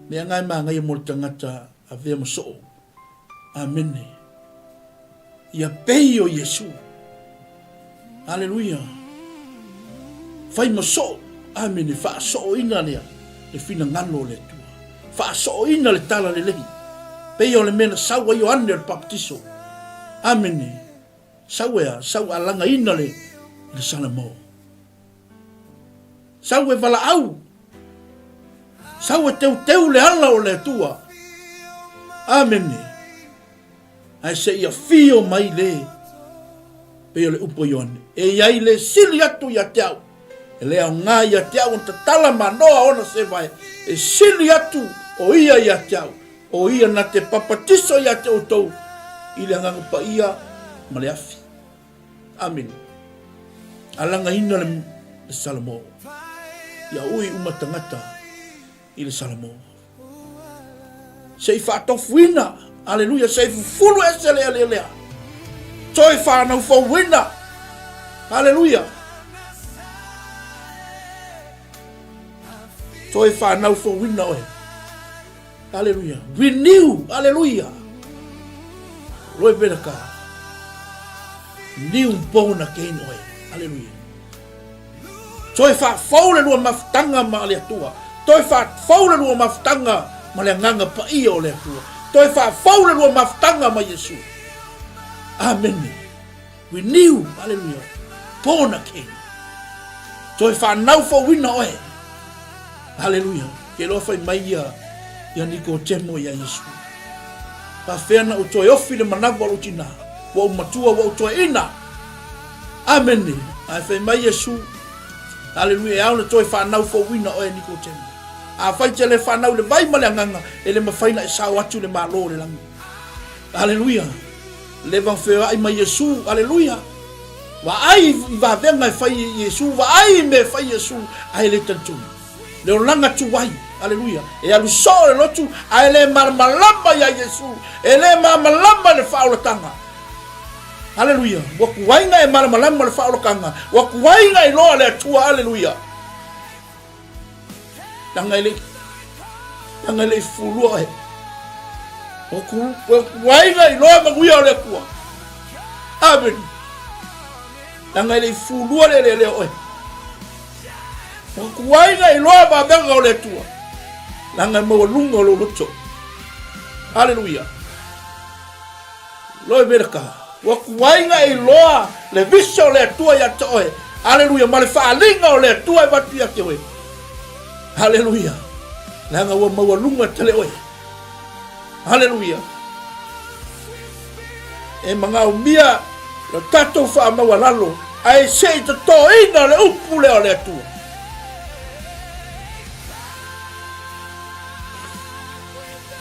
B: Mea nga e magaia mo le tagata avea ma soo. Amene. Ia pei o Iesu. Aleluia. Fai ma soo. Amene. Faasooina lea le finagalo o le Atua. Faasooina le tala lelei. Pei o le mea na sau ai Ioane o le Papatiso. Amene. Sau e a? Sau alagaina le, le Salamo. Sau e valaau. Sau e teuteu le ala o le Atua. Amene. Ae se i afio mai le, pei o le upu a Ioane, e i ai le sili atu ia te au, e le aoga ia te au ona tatala manoa ona sevae, e sili atu o ia ia te au, o ia na te papatiso ia te outou i le Agaga Paia ma le afi. Amene. Alagaina le Salamo. Ia ui uma tagata i le Salamo. Se i faatofuina, aleluia, se i fufulu ese le eleelea. Toe whanau fouina, aleluia. Toe whanau fouina oe. Aleluia. Renew, aleluia. Roe pena ka. New born again oe. Aleluia. Toe faafou le lua mafutaga ma le Atua. Toe faafou le lua mafutaga ma le Agaga Paia o le Atua. Toe faafou le lua mafutaga ma Iesu. Amene. Renew, aleluia. Born again. Toe faanau fouina oe. Aleluia. Ke loa fai mai ia. Ia Nikotemo iā Iesu, Faafea na ou toe ofi le manawa o lou tinā, ua ou matua, ua ou toeaina? Amene! Ae fai mai Iesu, Aleluia, e ao na toe whanau fouina oe Nikotemo. Afai te le whanau le vai ma le agaga, e le mawhai na e sao atu le malo o le langi. Aleluia! Leva feoai ma Iesu, aleluia! Vaai i vavenga e fai e Iesu, vaai i mea e fai e Iesu, ae le talitonu. Le olaga tuai, aleluia, e alu soo le lotu, ae le malamalama ia Iesu, e le malamalama i le faaolataga. Aleluia, ua kuaiga e malamalama le faaolataga, ua kuaiga iloa le Atua, aleluia. Leaga e le, leaga e le i fulua oe. Ua ku, ua kuaiga iloa manuia o le Atua. Amene. Leaga e le i fulua le eleele o oe. Ua kuaiga iloa vavega o le Atua. Leaga e maualuga o lou loto. Aleluia. Loi Amerika, ua tuai na iloa le visa o le Atua ia te oe. Aleluia, ma le faaaliga o le Atua e avatu ia te oe. Aleluia, leaga ua maualuga tele oe. Aleluia. E magaomia lo tatou faamaualalo, ae se i totoina le upu lea o le Atua.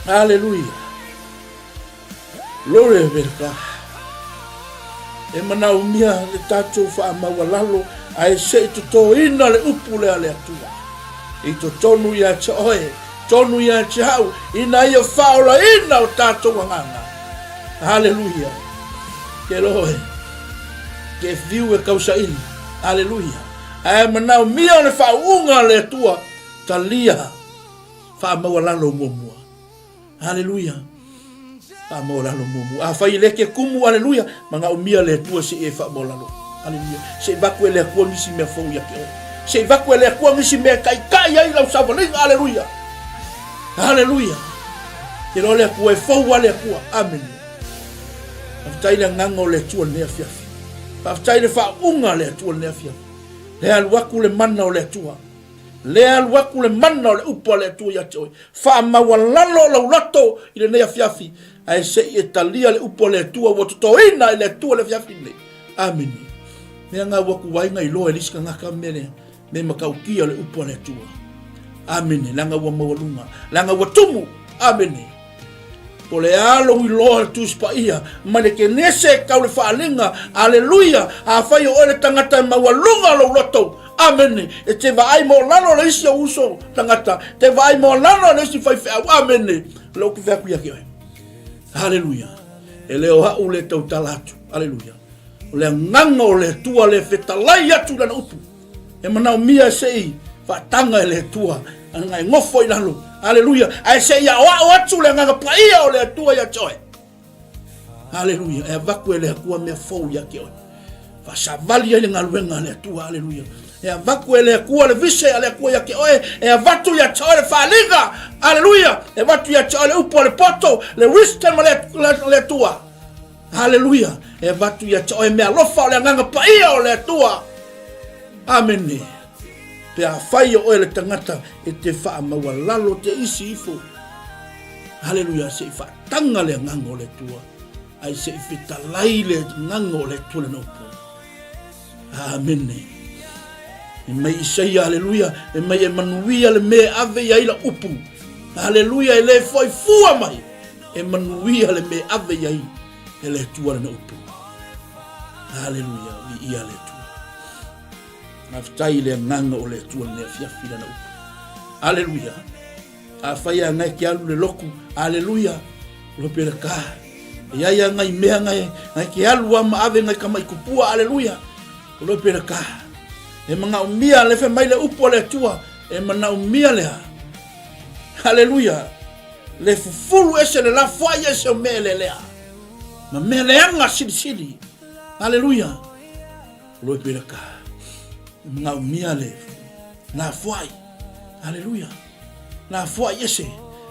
B: Aleluia. Glory be to God. E manaomia le tatou faamaualalo ae se i totoina le upu lea a le Atua. I totonu ia te oe, tonu ia te au, ina ia faaolaina o tatou agaga. Haleluia. Ke loe, ke fiu e kausaili. Haleluia. Ae manaomia le faauuga a le Atua, talia faamaualalo muamua. Aleluia. Faamaualalo muamua. Afai e le ke kumu, aleluia, manaomia le Atua se i e faamaualalo. Aleluia. Se i vaku e le Atua nisi mea fou ia te oe. Se i vaku e le Atua nisi mea e taitai ai lau savaliga. Aleluia. Aleluia. Te loa le Atua e fou a le Atua. Amene. Faafetai le agaga o le Atua lenei afiafi. Faafetai le faauuga a le Atua lenei afiafi. Le alu atu le mana o le Atua. Lea alu atu le mana o le upu a le Atua ia te oe. Faamaualalo lou loto i lenei afiafi, ae se i e talia le upu a le Atua ua totoina e le Atua le afiafi lenei. Amene. Mea nga ua ku ai nga iloa e le isi kangaka mea lea, me matautia le upu a le Atua. Amene. Leaga ua maualuga. Leaga ua tumu. Amene. Po le a lou iloa le Tusi Paia, mai le Kenese e tau le faaaliga, aleluia, afai o oe le tagata e maualuga lou loto, amene, e te vaai moolalo le isi ou uso tagata, te vaai moolalo le isi faifeau, amene, o lea ou te fai atu ia te oe, aleluia, e le o au le tautala atu, aleluia, o le agaga o le Atua le fetalai atu i lana upu. E manaomia se i faataga e le Atua, ana e nofo i lalo. Aleluia. Ae se i aoao atu le agaga paia o le Atua ia te oe. Aleluia. E avatu e le Atua mea fou ia te oe. Faasavali ai le galuega a le Atua. Aleluia. E avatu e le Atua le vise a le Atua ia te oe. E avatu ia te oe le faaliga. Aleluia. E avatu ia te oe le upu a le poto, le wisdom a le Atua. Haleluia! E avatu ia te oe mea alofa o le agaga paia o le Atua. Amene. Pe afai o oe le tagata e te faamaualalo te isi ifo. Haleluia, se i faataga le agaga o le Atua, ai se i fetalai le agaga o le Atua lana upu. Amene. E mai Isaia, aleluia, e mai e manuia le mea e ave i ai la upu. Aleluia, e le foi fua mai. E manuia le mea e ave i ai e le Atua lana upu. Aleluia, viia le Atua. Faafetai i le agaga o le Atua lenei afiafi lana upu. Aleluia. Afai a ngai ke alu le loku, aleluia, lo pele ka. Ia ia ngai mea ngai, ngai ke alu a ma ave ngai kama i kupua, aleluia, lo pele ka. E manaomia le fe mai le upu a le Atua, e manaomia lea. Aleluia. Le fufulu ese le lafoai ese o mea elelea. Ma mea leaga silisili. Aleluia. Loi pera ka. E manaomia le lafoai. Aleluia. Lafoai ese.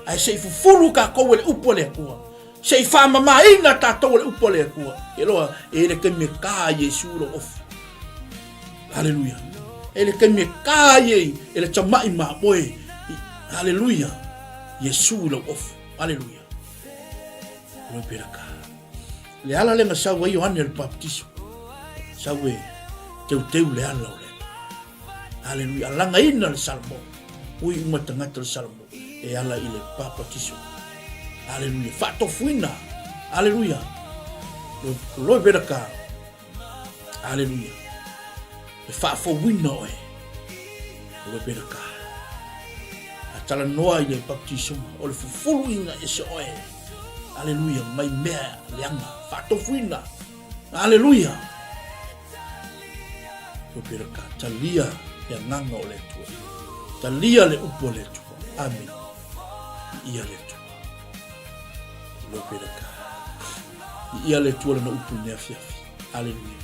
B: Ae se i fufulu tatou e le upu a le Atua. Se i faamamaina tatou e le upu a le Atua. Ke loa, e le taimi e ka ai Iesu lou ofi. Aleluia. E le taimi e ka ai e le tama'i mamoe. Aleluia. Iesu i lau ofu. Aleluia. Loi pelaka. Le ala le na sau ai Ioane o le Baptiso. Sau e teuteu le ala o le Atua. Aleluia. Alagaina le Salamo. Ui uma tagata le Salamo e ala i le Baptiso. Aleluia. Faatofuina. Aleluia. Loi pelaka. Aleluia. E faafouina oe. O le pelaka. A talanoa i le baptisoma, o le fufuluina ese oe. Aleluia, mai mea leaga, faatofuina. Aleluia. O le pelaka, talia le agaga o le Atua. Talia le upu a le Atua. Amene. Ia le Atua. O le pelaka. Viia le Atua lana upu i lenei afiafi. Aleluia.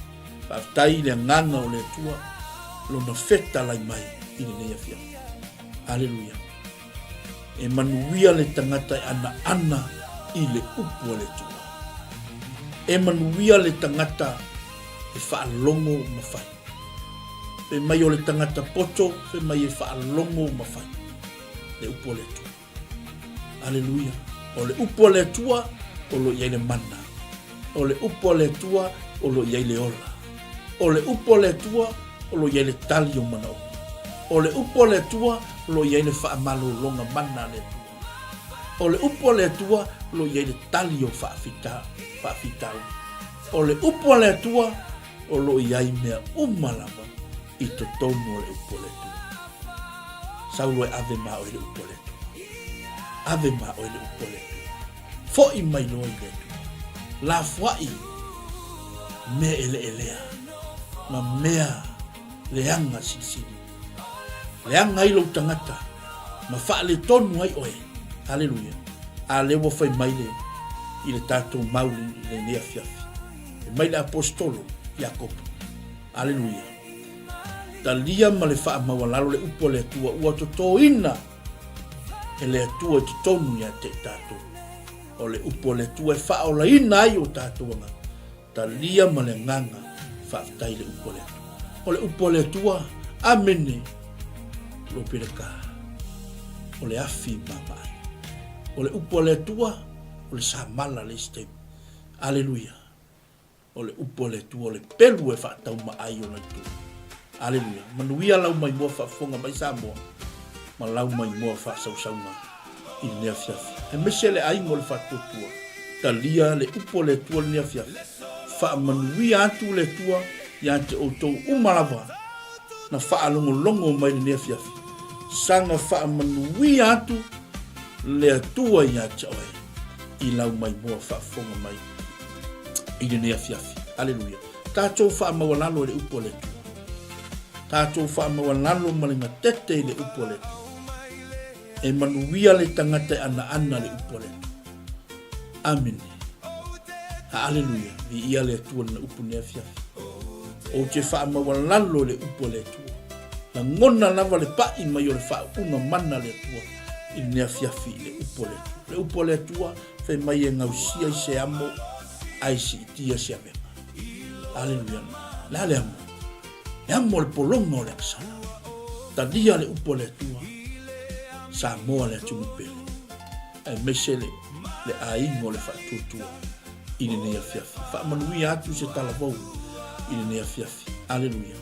B: Faafetai i le agaga o le Atua lona fetalai mai i lenei afiafi. Aleluia. E manuia le tagata e anaana i le upu a le Atua. E manuia le tagata e faalogo ma fai. Fai mai o le tagata poto, fai mai e faalogo ma fai le upu a le Atua. Aleluia. O le upu a le Atua, o lo o i ai le mana. O le upu a le Atua, o lo o i ai le ola. O le upu a le Atua, o lo o i ai le tali o manaoga. O le upu a le Atua, o lo o i ai le faamalologa mana a le Atua. O le upu a le Atua, o lo o i ai le tali o faafita, faafitauli. O le upu a le Atua, o lo o i ai mea uma lava i totonu o le upu a le Atua. Saulo e ave ma oe le upu a le Atua. Ave ma oe le upu a le Atua. Foʻi mai loa i le Atua. Lafoaʻi mea eleelea ma mea leaga silisili. Leaga ai lou tagata ma faaletonu ai oe. Aleluia. A lea ua fai mai le i le tatou mauli i lenei afiafi. Fai mai le aposetolo Iakopo. Aleluia. Talia ma le faamaualalo le upu a le Atua ua totoina e le Atua i totonu ia te i tatou. O le upu a le Atua e faaolaina ai o tatou agaga. Talia ma le agaga faafetai le upu a le Atua. O le upu a le Atua, amene, lo peleka. O le afi mamaai. O le upu a le Atua, o le samala le isi taimi. Aleluia. O le upu a le Atua, o le pelu e faataumaai ona itu. Aleluia. Manuia lau maimoa faafofoga mai Samoa ma lau maimoa faasausauga i lenei afiafi. Aemaise le aiga o le Faatuatua, talia le upu a le Atua i lenei afiafi. Faamanuia atu le Atua ia te outou uma lava na faalogologo mai i lenei afiafi. Saga faamanuia atu le Atua ia te oe i lau maimoa faafofoga mai i lenei afiafi. Aleluia. Tatou faamaualalo i le upu a le Atua. Tatou faamaualalo ma le gatete i le upu a le Atua. E manuia le tagata e anaana le upu a le Atua. Amene. Aleluia. Viia le Atua lana upu nei afiafi. Ou te faamaualalo i le upu a le Atua. Lagona lava le paʻi mai o le faauuga mana a le Atua i lenei afiafi i le upu a le Atua. Le upu a le Atua fai mai e gausia i se amo ae siitia se avega. Aleluia. Le a le amo? Le amo o le pologa o le agasala. Talia le upu a le Atua, Samoa le atunuu pele, aemaise le, le aiga o le faatuatua i lenei afiafi. Faamanuia atu se talavou i lenei afiafi. Aleluia.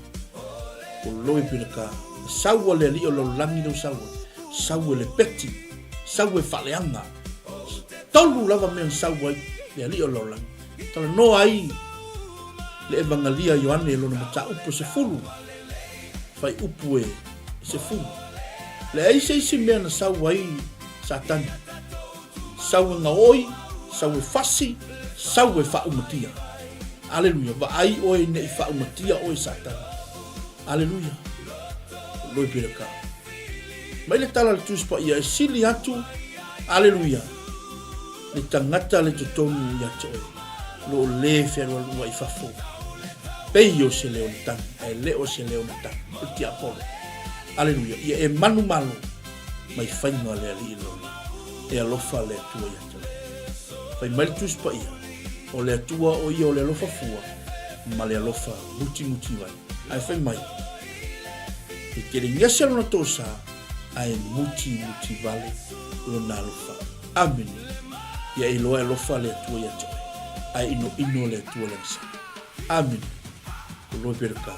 B: O loi peleka, sau a le alii o lalolagi leu sau ai. Sau e le peti, sau e faaleaga. Tolu lava mea na sau ai le alii o le lalolagi. Talanoa ai le Evagalia Ioane i lona mataupu e sefulu, faiupu e sefulu. Leai se isi mea na sau ai Satani. Sau e gaoi, sau e fasi, sau e faaumatia. Aleluia, vaai oe ne i faaumatia oe Satani. Aleluia. Loi peleka. Mai le tala a le Tusi Paia e sili atu, aleluia, le tagata le totonu ia te oe, lo o le fealualua i fafo, pei o se leonatagi, ae le o se leonatagi, o le tiapolo. Aleluia. Ia e manumalo mai faiga le Alii lona, e alofa le Atua ia te oe. Fai mai le Tusi Paia, o le Atua o ia o le alofa fua ma le alofa mutimuti vai. Ae fai mai, E telegese lona tosa, ae mutimuti vale Lona alofa. Amene. Ia e iloa e alofa le Atua ia te oe, ae inoino le Atua le agasala. Amene. Ko loe pele ka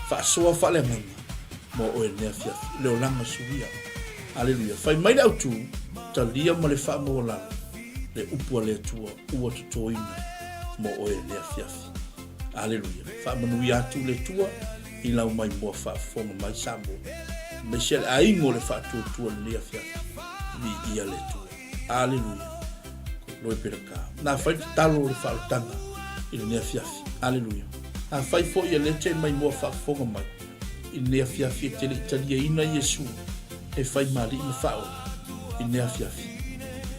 B: faasoa faaleagaga mo oe lenei afiafi, le olaga suia. Aleluia. Fai mai le autu, talia ma le faamaualalo le upu a le Atua ua totoina mo oe lenei afiafi. Aleluia. Faamanuia atu le Atua i lau maimoa faafofoga mai Samoa, aemaise le aiga o le faatuatua i lenei afiafi. Viia le Atua. Aleluia. Loe peleka. Na fai tatalo o le faaolataga i lenei afiafi. Aleluia. Afai foi e le te maimoa faafofoga mai i lenei afiafi e te le i taliaina Iesu e fai ma alii ma faaola i lenei afiafi.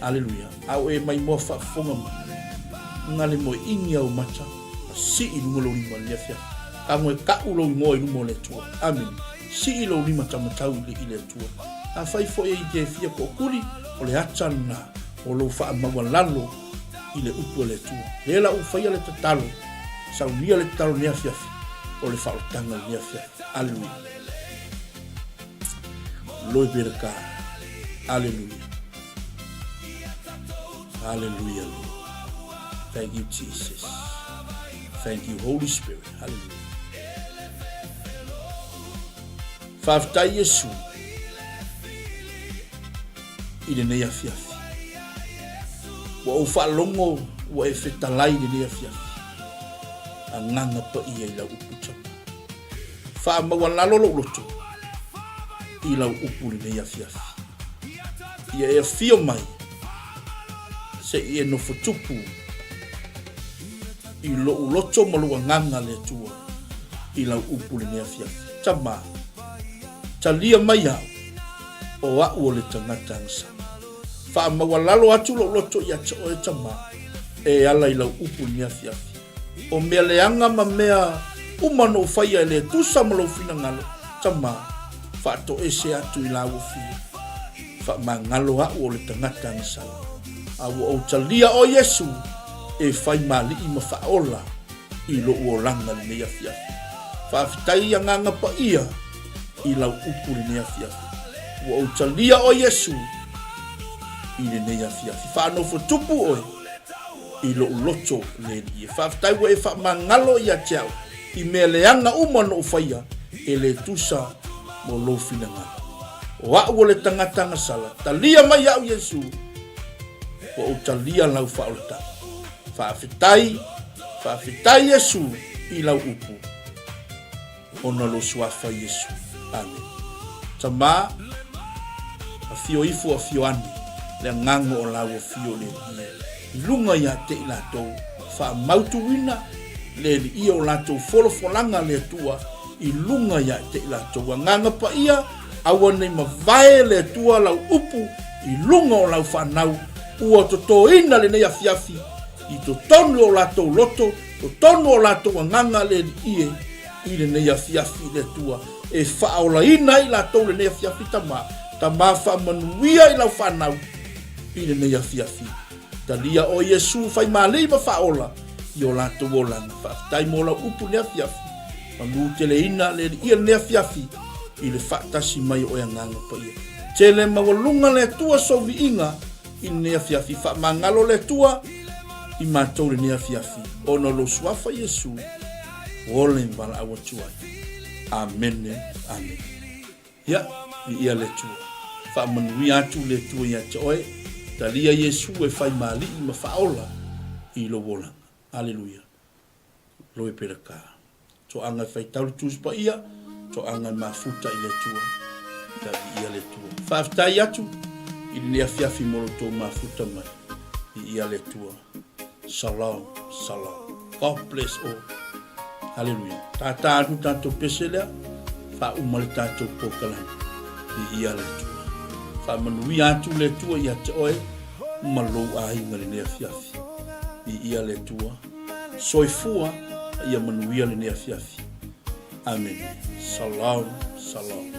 B: Aleluia. A o e maimoa faafofoga mai, gale moe igi au mata, a sii i luga lou lima i lenei afiafi. Tago e ka'u lou igoa i luma o le Atua. Amene. Sii lou lima taumatau i le Atua. Afai foi e te fia tookuli, o le ata lena o lou faamaualalo i le upu a le Atua. Lea la ua faia le tatalo, saunia le tatalo i lenei afiafi, o le faaolataga i lenei afiafi. Aleluia. Glory be to God. Aleluia. Hallelujah, Lord. Thank you, Jesus. Thank you, Holy Spirit. Hallelujah. Faafetai Iesu i lenei afiafi. Ua ou faalogo ua e fetalai i lenei afiafi. Agaga paia i lau upu tama. Faamaualalo lou loto i lau upu i lenei afiafi. Ia e afio mai se i e nofo tupu i lou loto ma lou agaga le Atua i lau upu i lenei afiafi. Tama, talia mai au, o a'u o le tagata agasala. Faamaualalo atu lou loto ia te oe, Tama, e ala i lau upu i lenei afiafi. O mea leaga ma mea uma na ou faia e le tusa ma lou finagalo, Tama, faatoese atu i lau afio. Faamagalo a'u o le tagata agasala, a ua ou talia oe Iesu e fai ma alii ma faaola i lou olaga lenei afiafi. Faafetai Agaga Paia i lau upu lenei afiafi. Ua ou talia oe Iesu i lenei afiafi. Faanofo tupu oe i lou loto le Alii. Faafetai ua e faamagalo ia te au i mea leaga uma na ou faia e le tusa mo lou finagalo. O a'u o le tagata agasala, talia mai a'u Iesu, ua ou talia lau faaolataga. Faafetai, faafetai Iesu i lau upu, ona lou suafa Iesu. Amene. Tama, afio ifo afio ane, le agaga o lau afio le Alii i luga ia te i latou, faamautuina le Alii o latou folafolaga le Atua i luga ia te i latou. Agaga paia, aua nei mavae le Atua lau upu i luga o lau fanau, ua totoina lenei afiafi i totonu o latou loto, totonu o latou agaga le Alii e i lenei afiafi le Atua e faaolaina ai latou lenei afiafi Tama, Tama faamanuia i lau fanau i lenei afiafi. Talia oe Iesu faimalii ma faaola i o latou olaga. Faafetai mo lau upu lenei afiafi. Manu teleina le Alii lenei afiafi i le faatasi mai o oe Agaga Paia. Tele maualuga le Atua sou viiga i lenei afiafi. Faamagalo le Atua i matou lenei afiafi ona o lou suafa Iesu ua ola i valaau atu ai. Amene, amene. Ia, viia le Atua. Faamanuia atu le Atua ia te oe. Talia Iesu e fai ma alii ma faaola i lou olaga. Aleluia. Loe peleka. Toaga e faitau le Tusi Paia, toaga e mafuta i le Atua. Ia viia le Atua. Faafetai atu i lenei afiafi mo lo outou mafuta mai. Viia le Atua. Shalom, shalom. God bless all. Hallelujah. Tata atu tatou pese lea, faauma le tatou polokalame. Viia le Atua. Faamanuia atu le Atua ia te oe ma lou aiga lenei afiafi. Viia le Atua. Soifua ia manuia lenei afiafi. Amene. Shalom, shalom.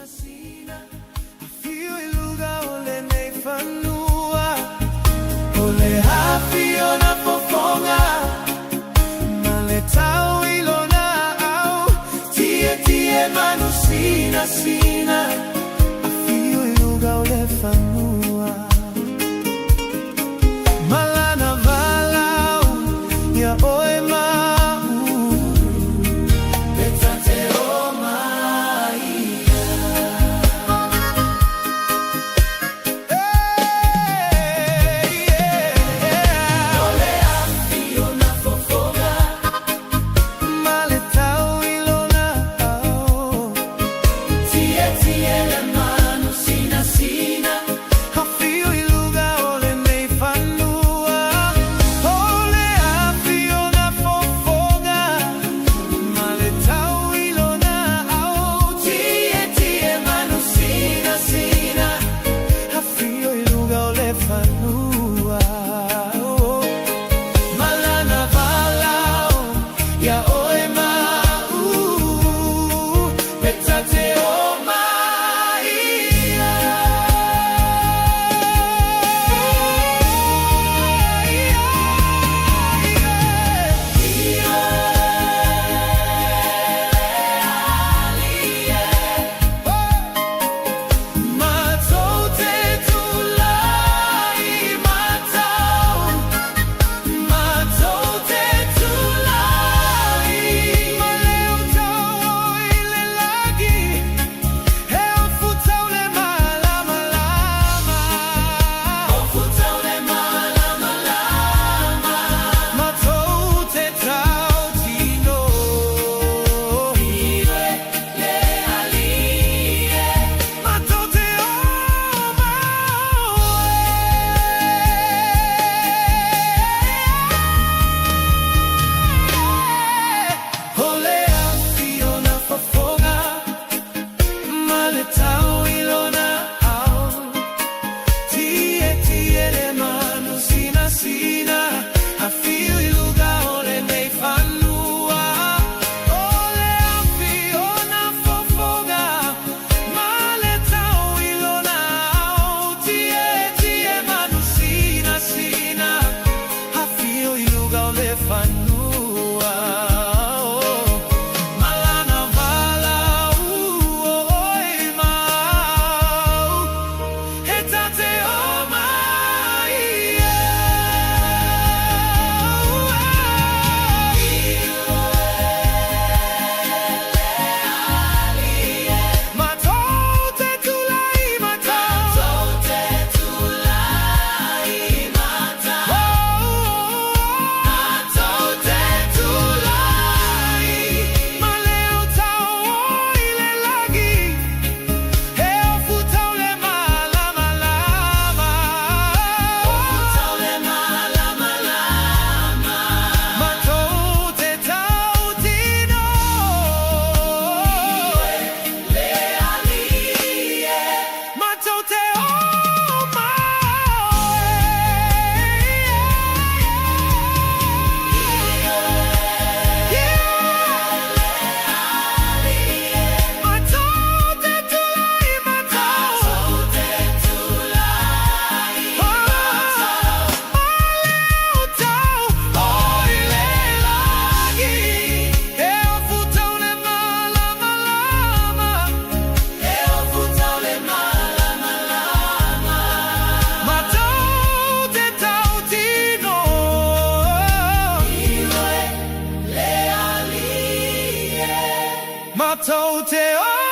A: Matou te o.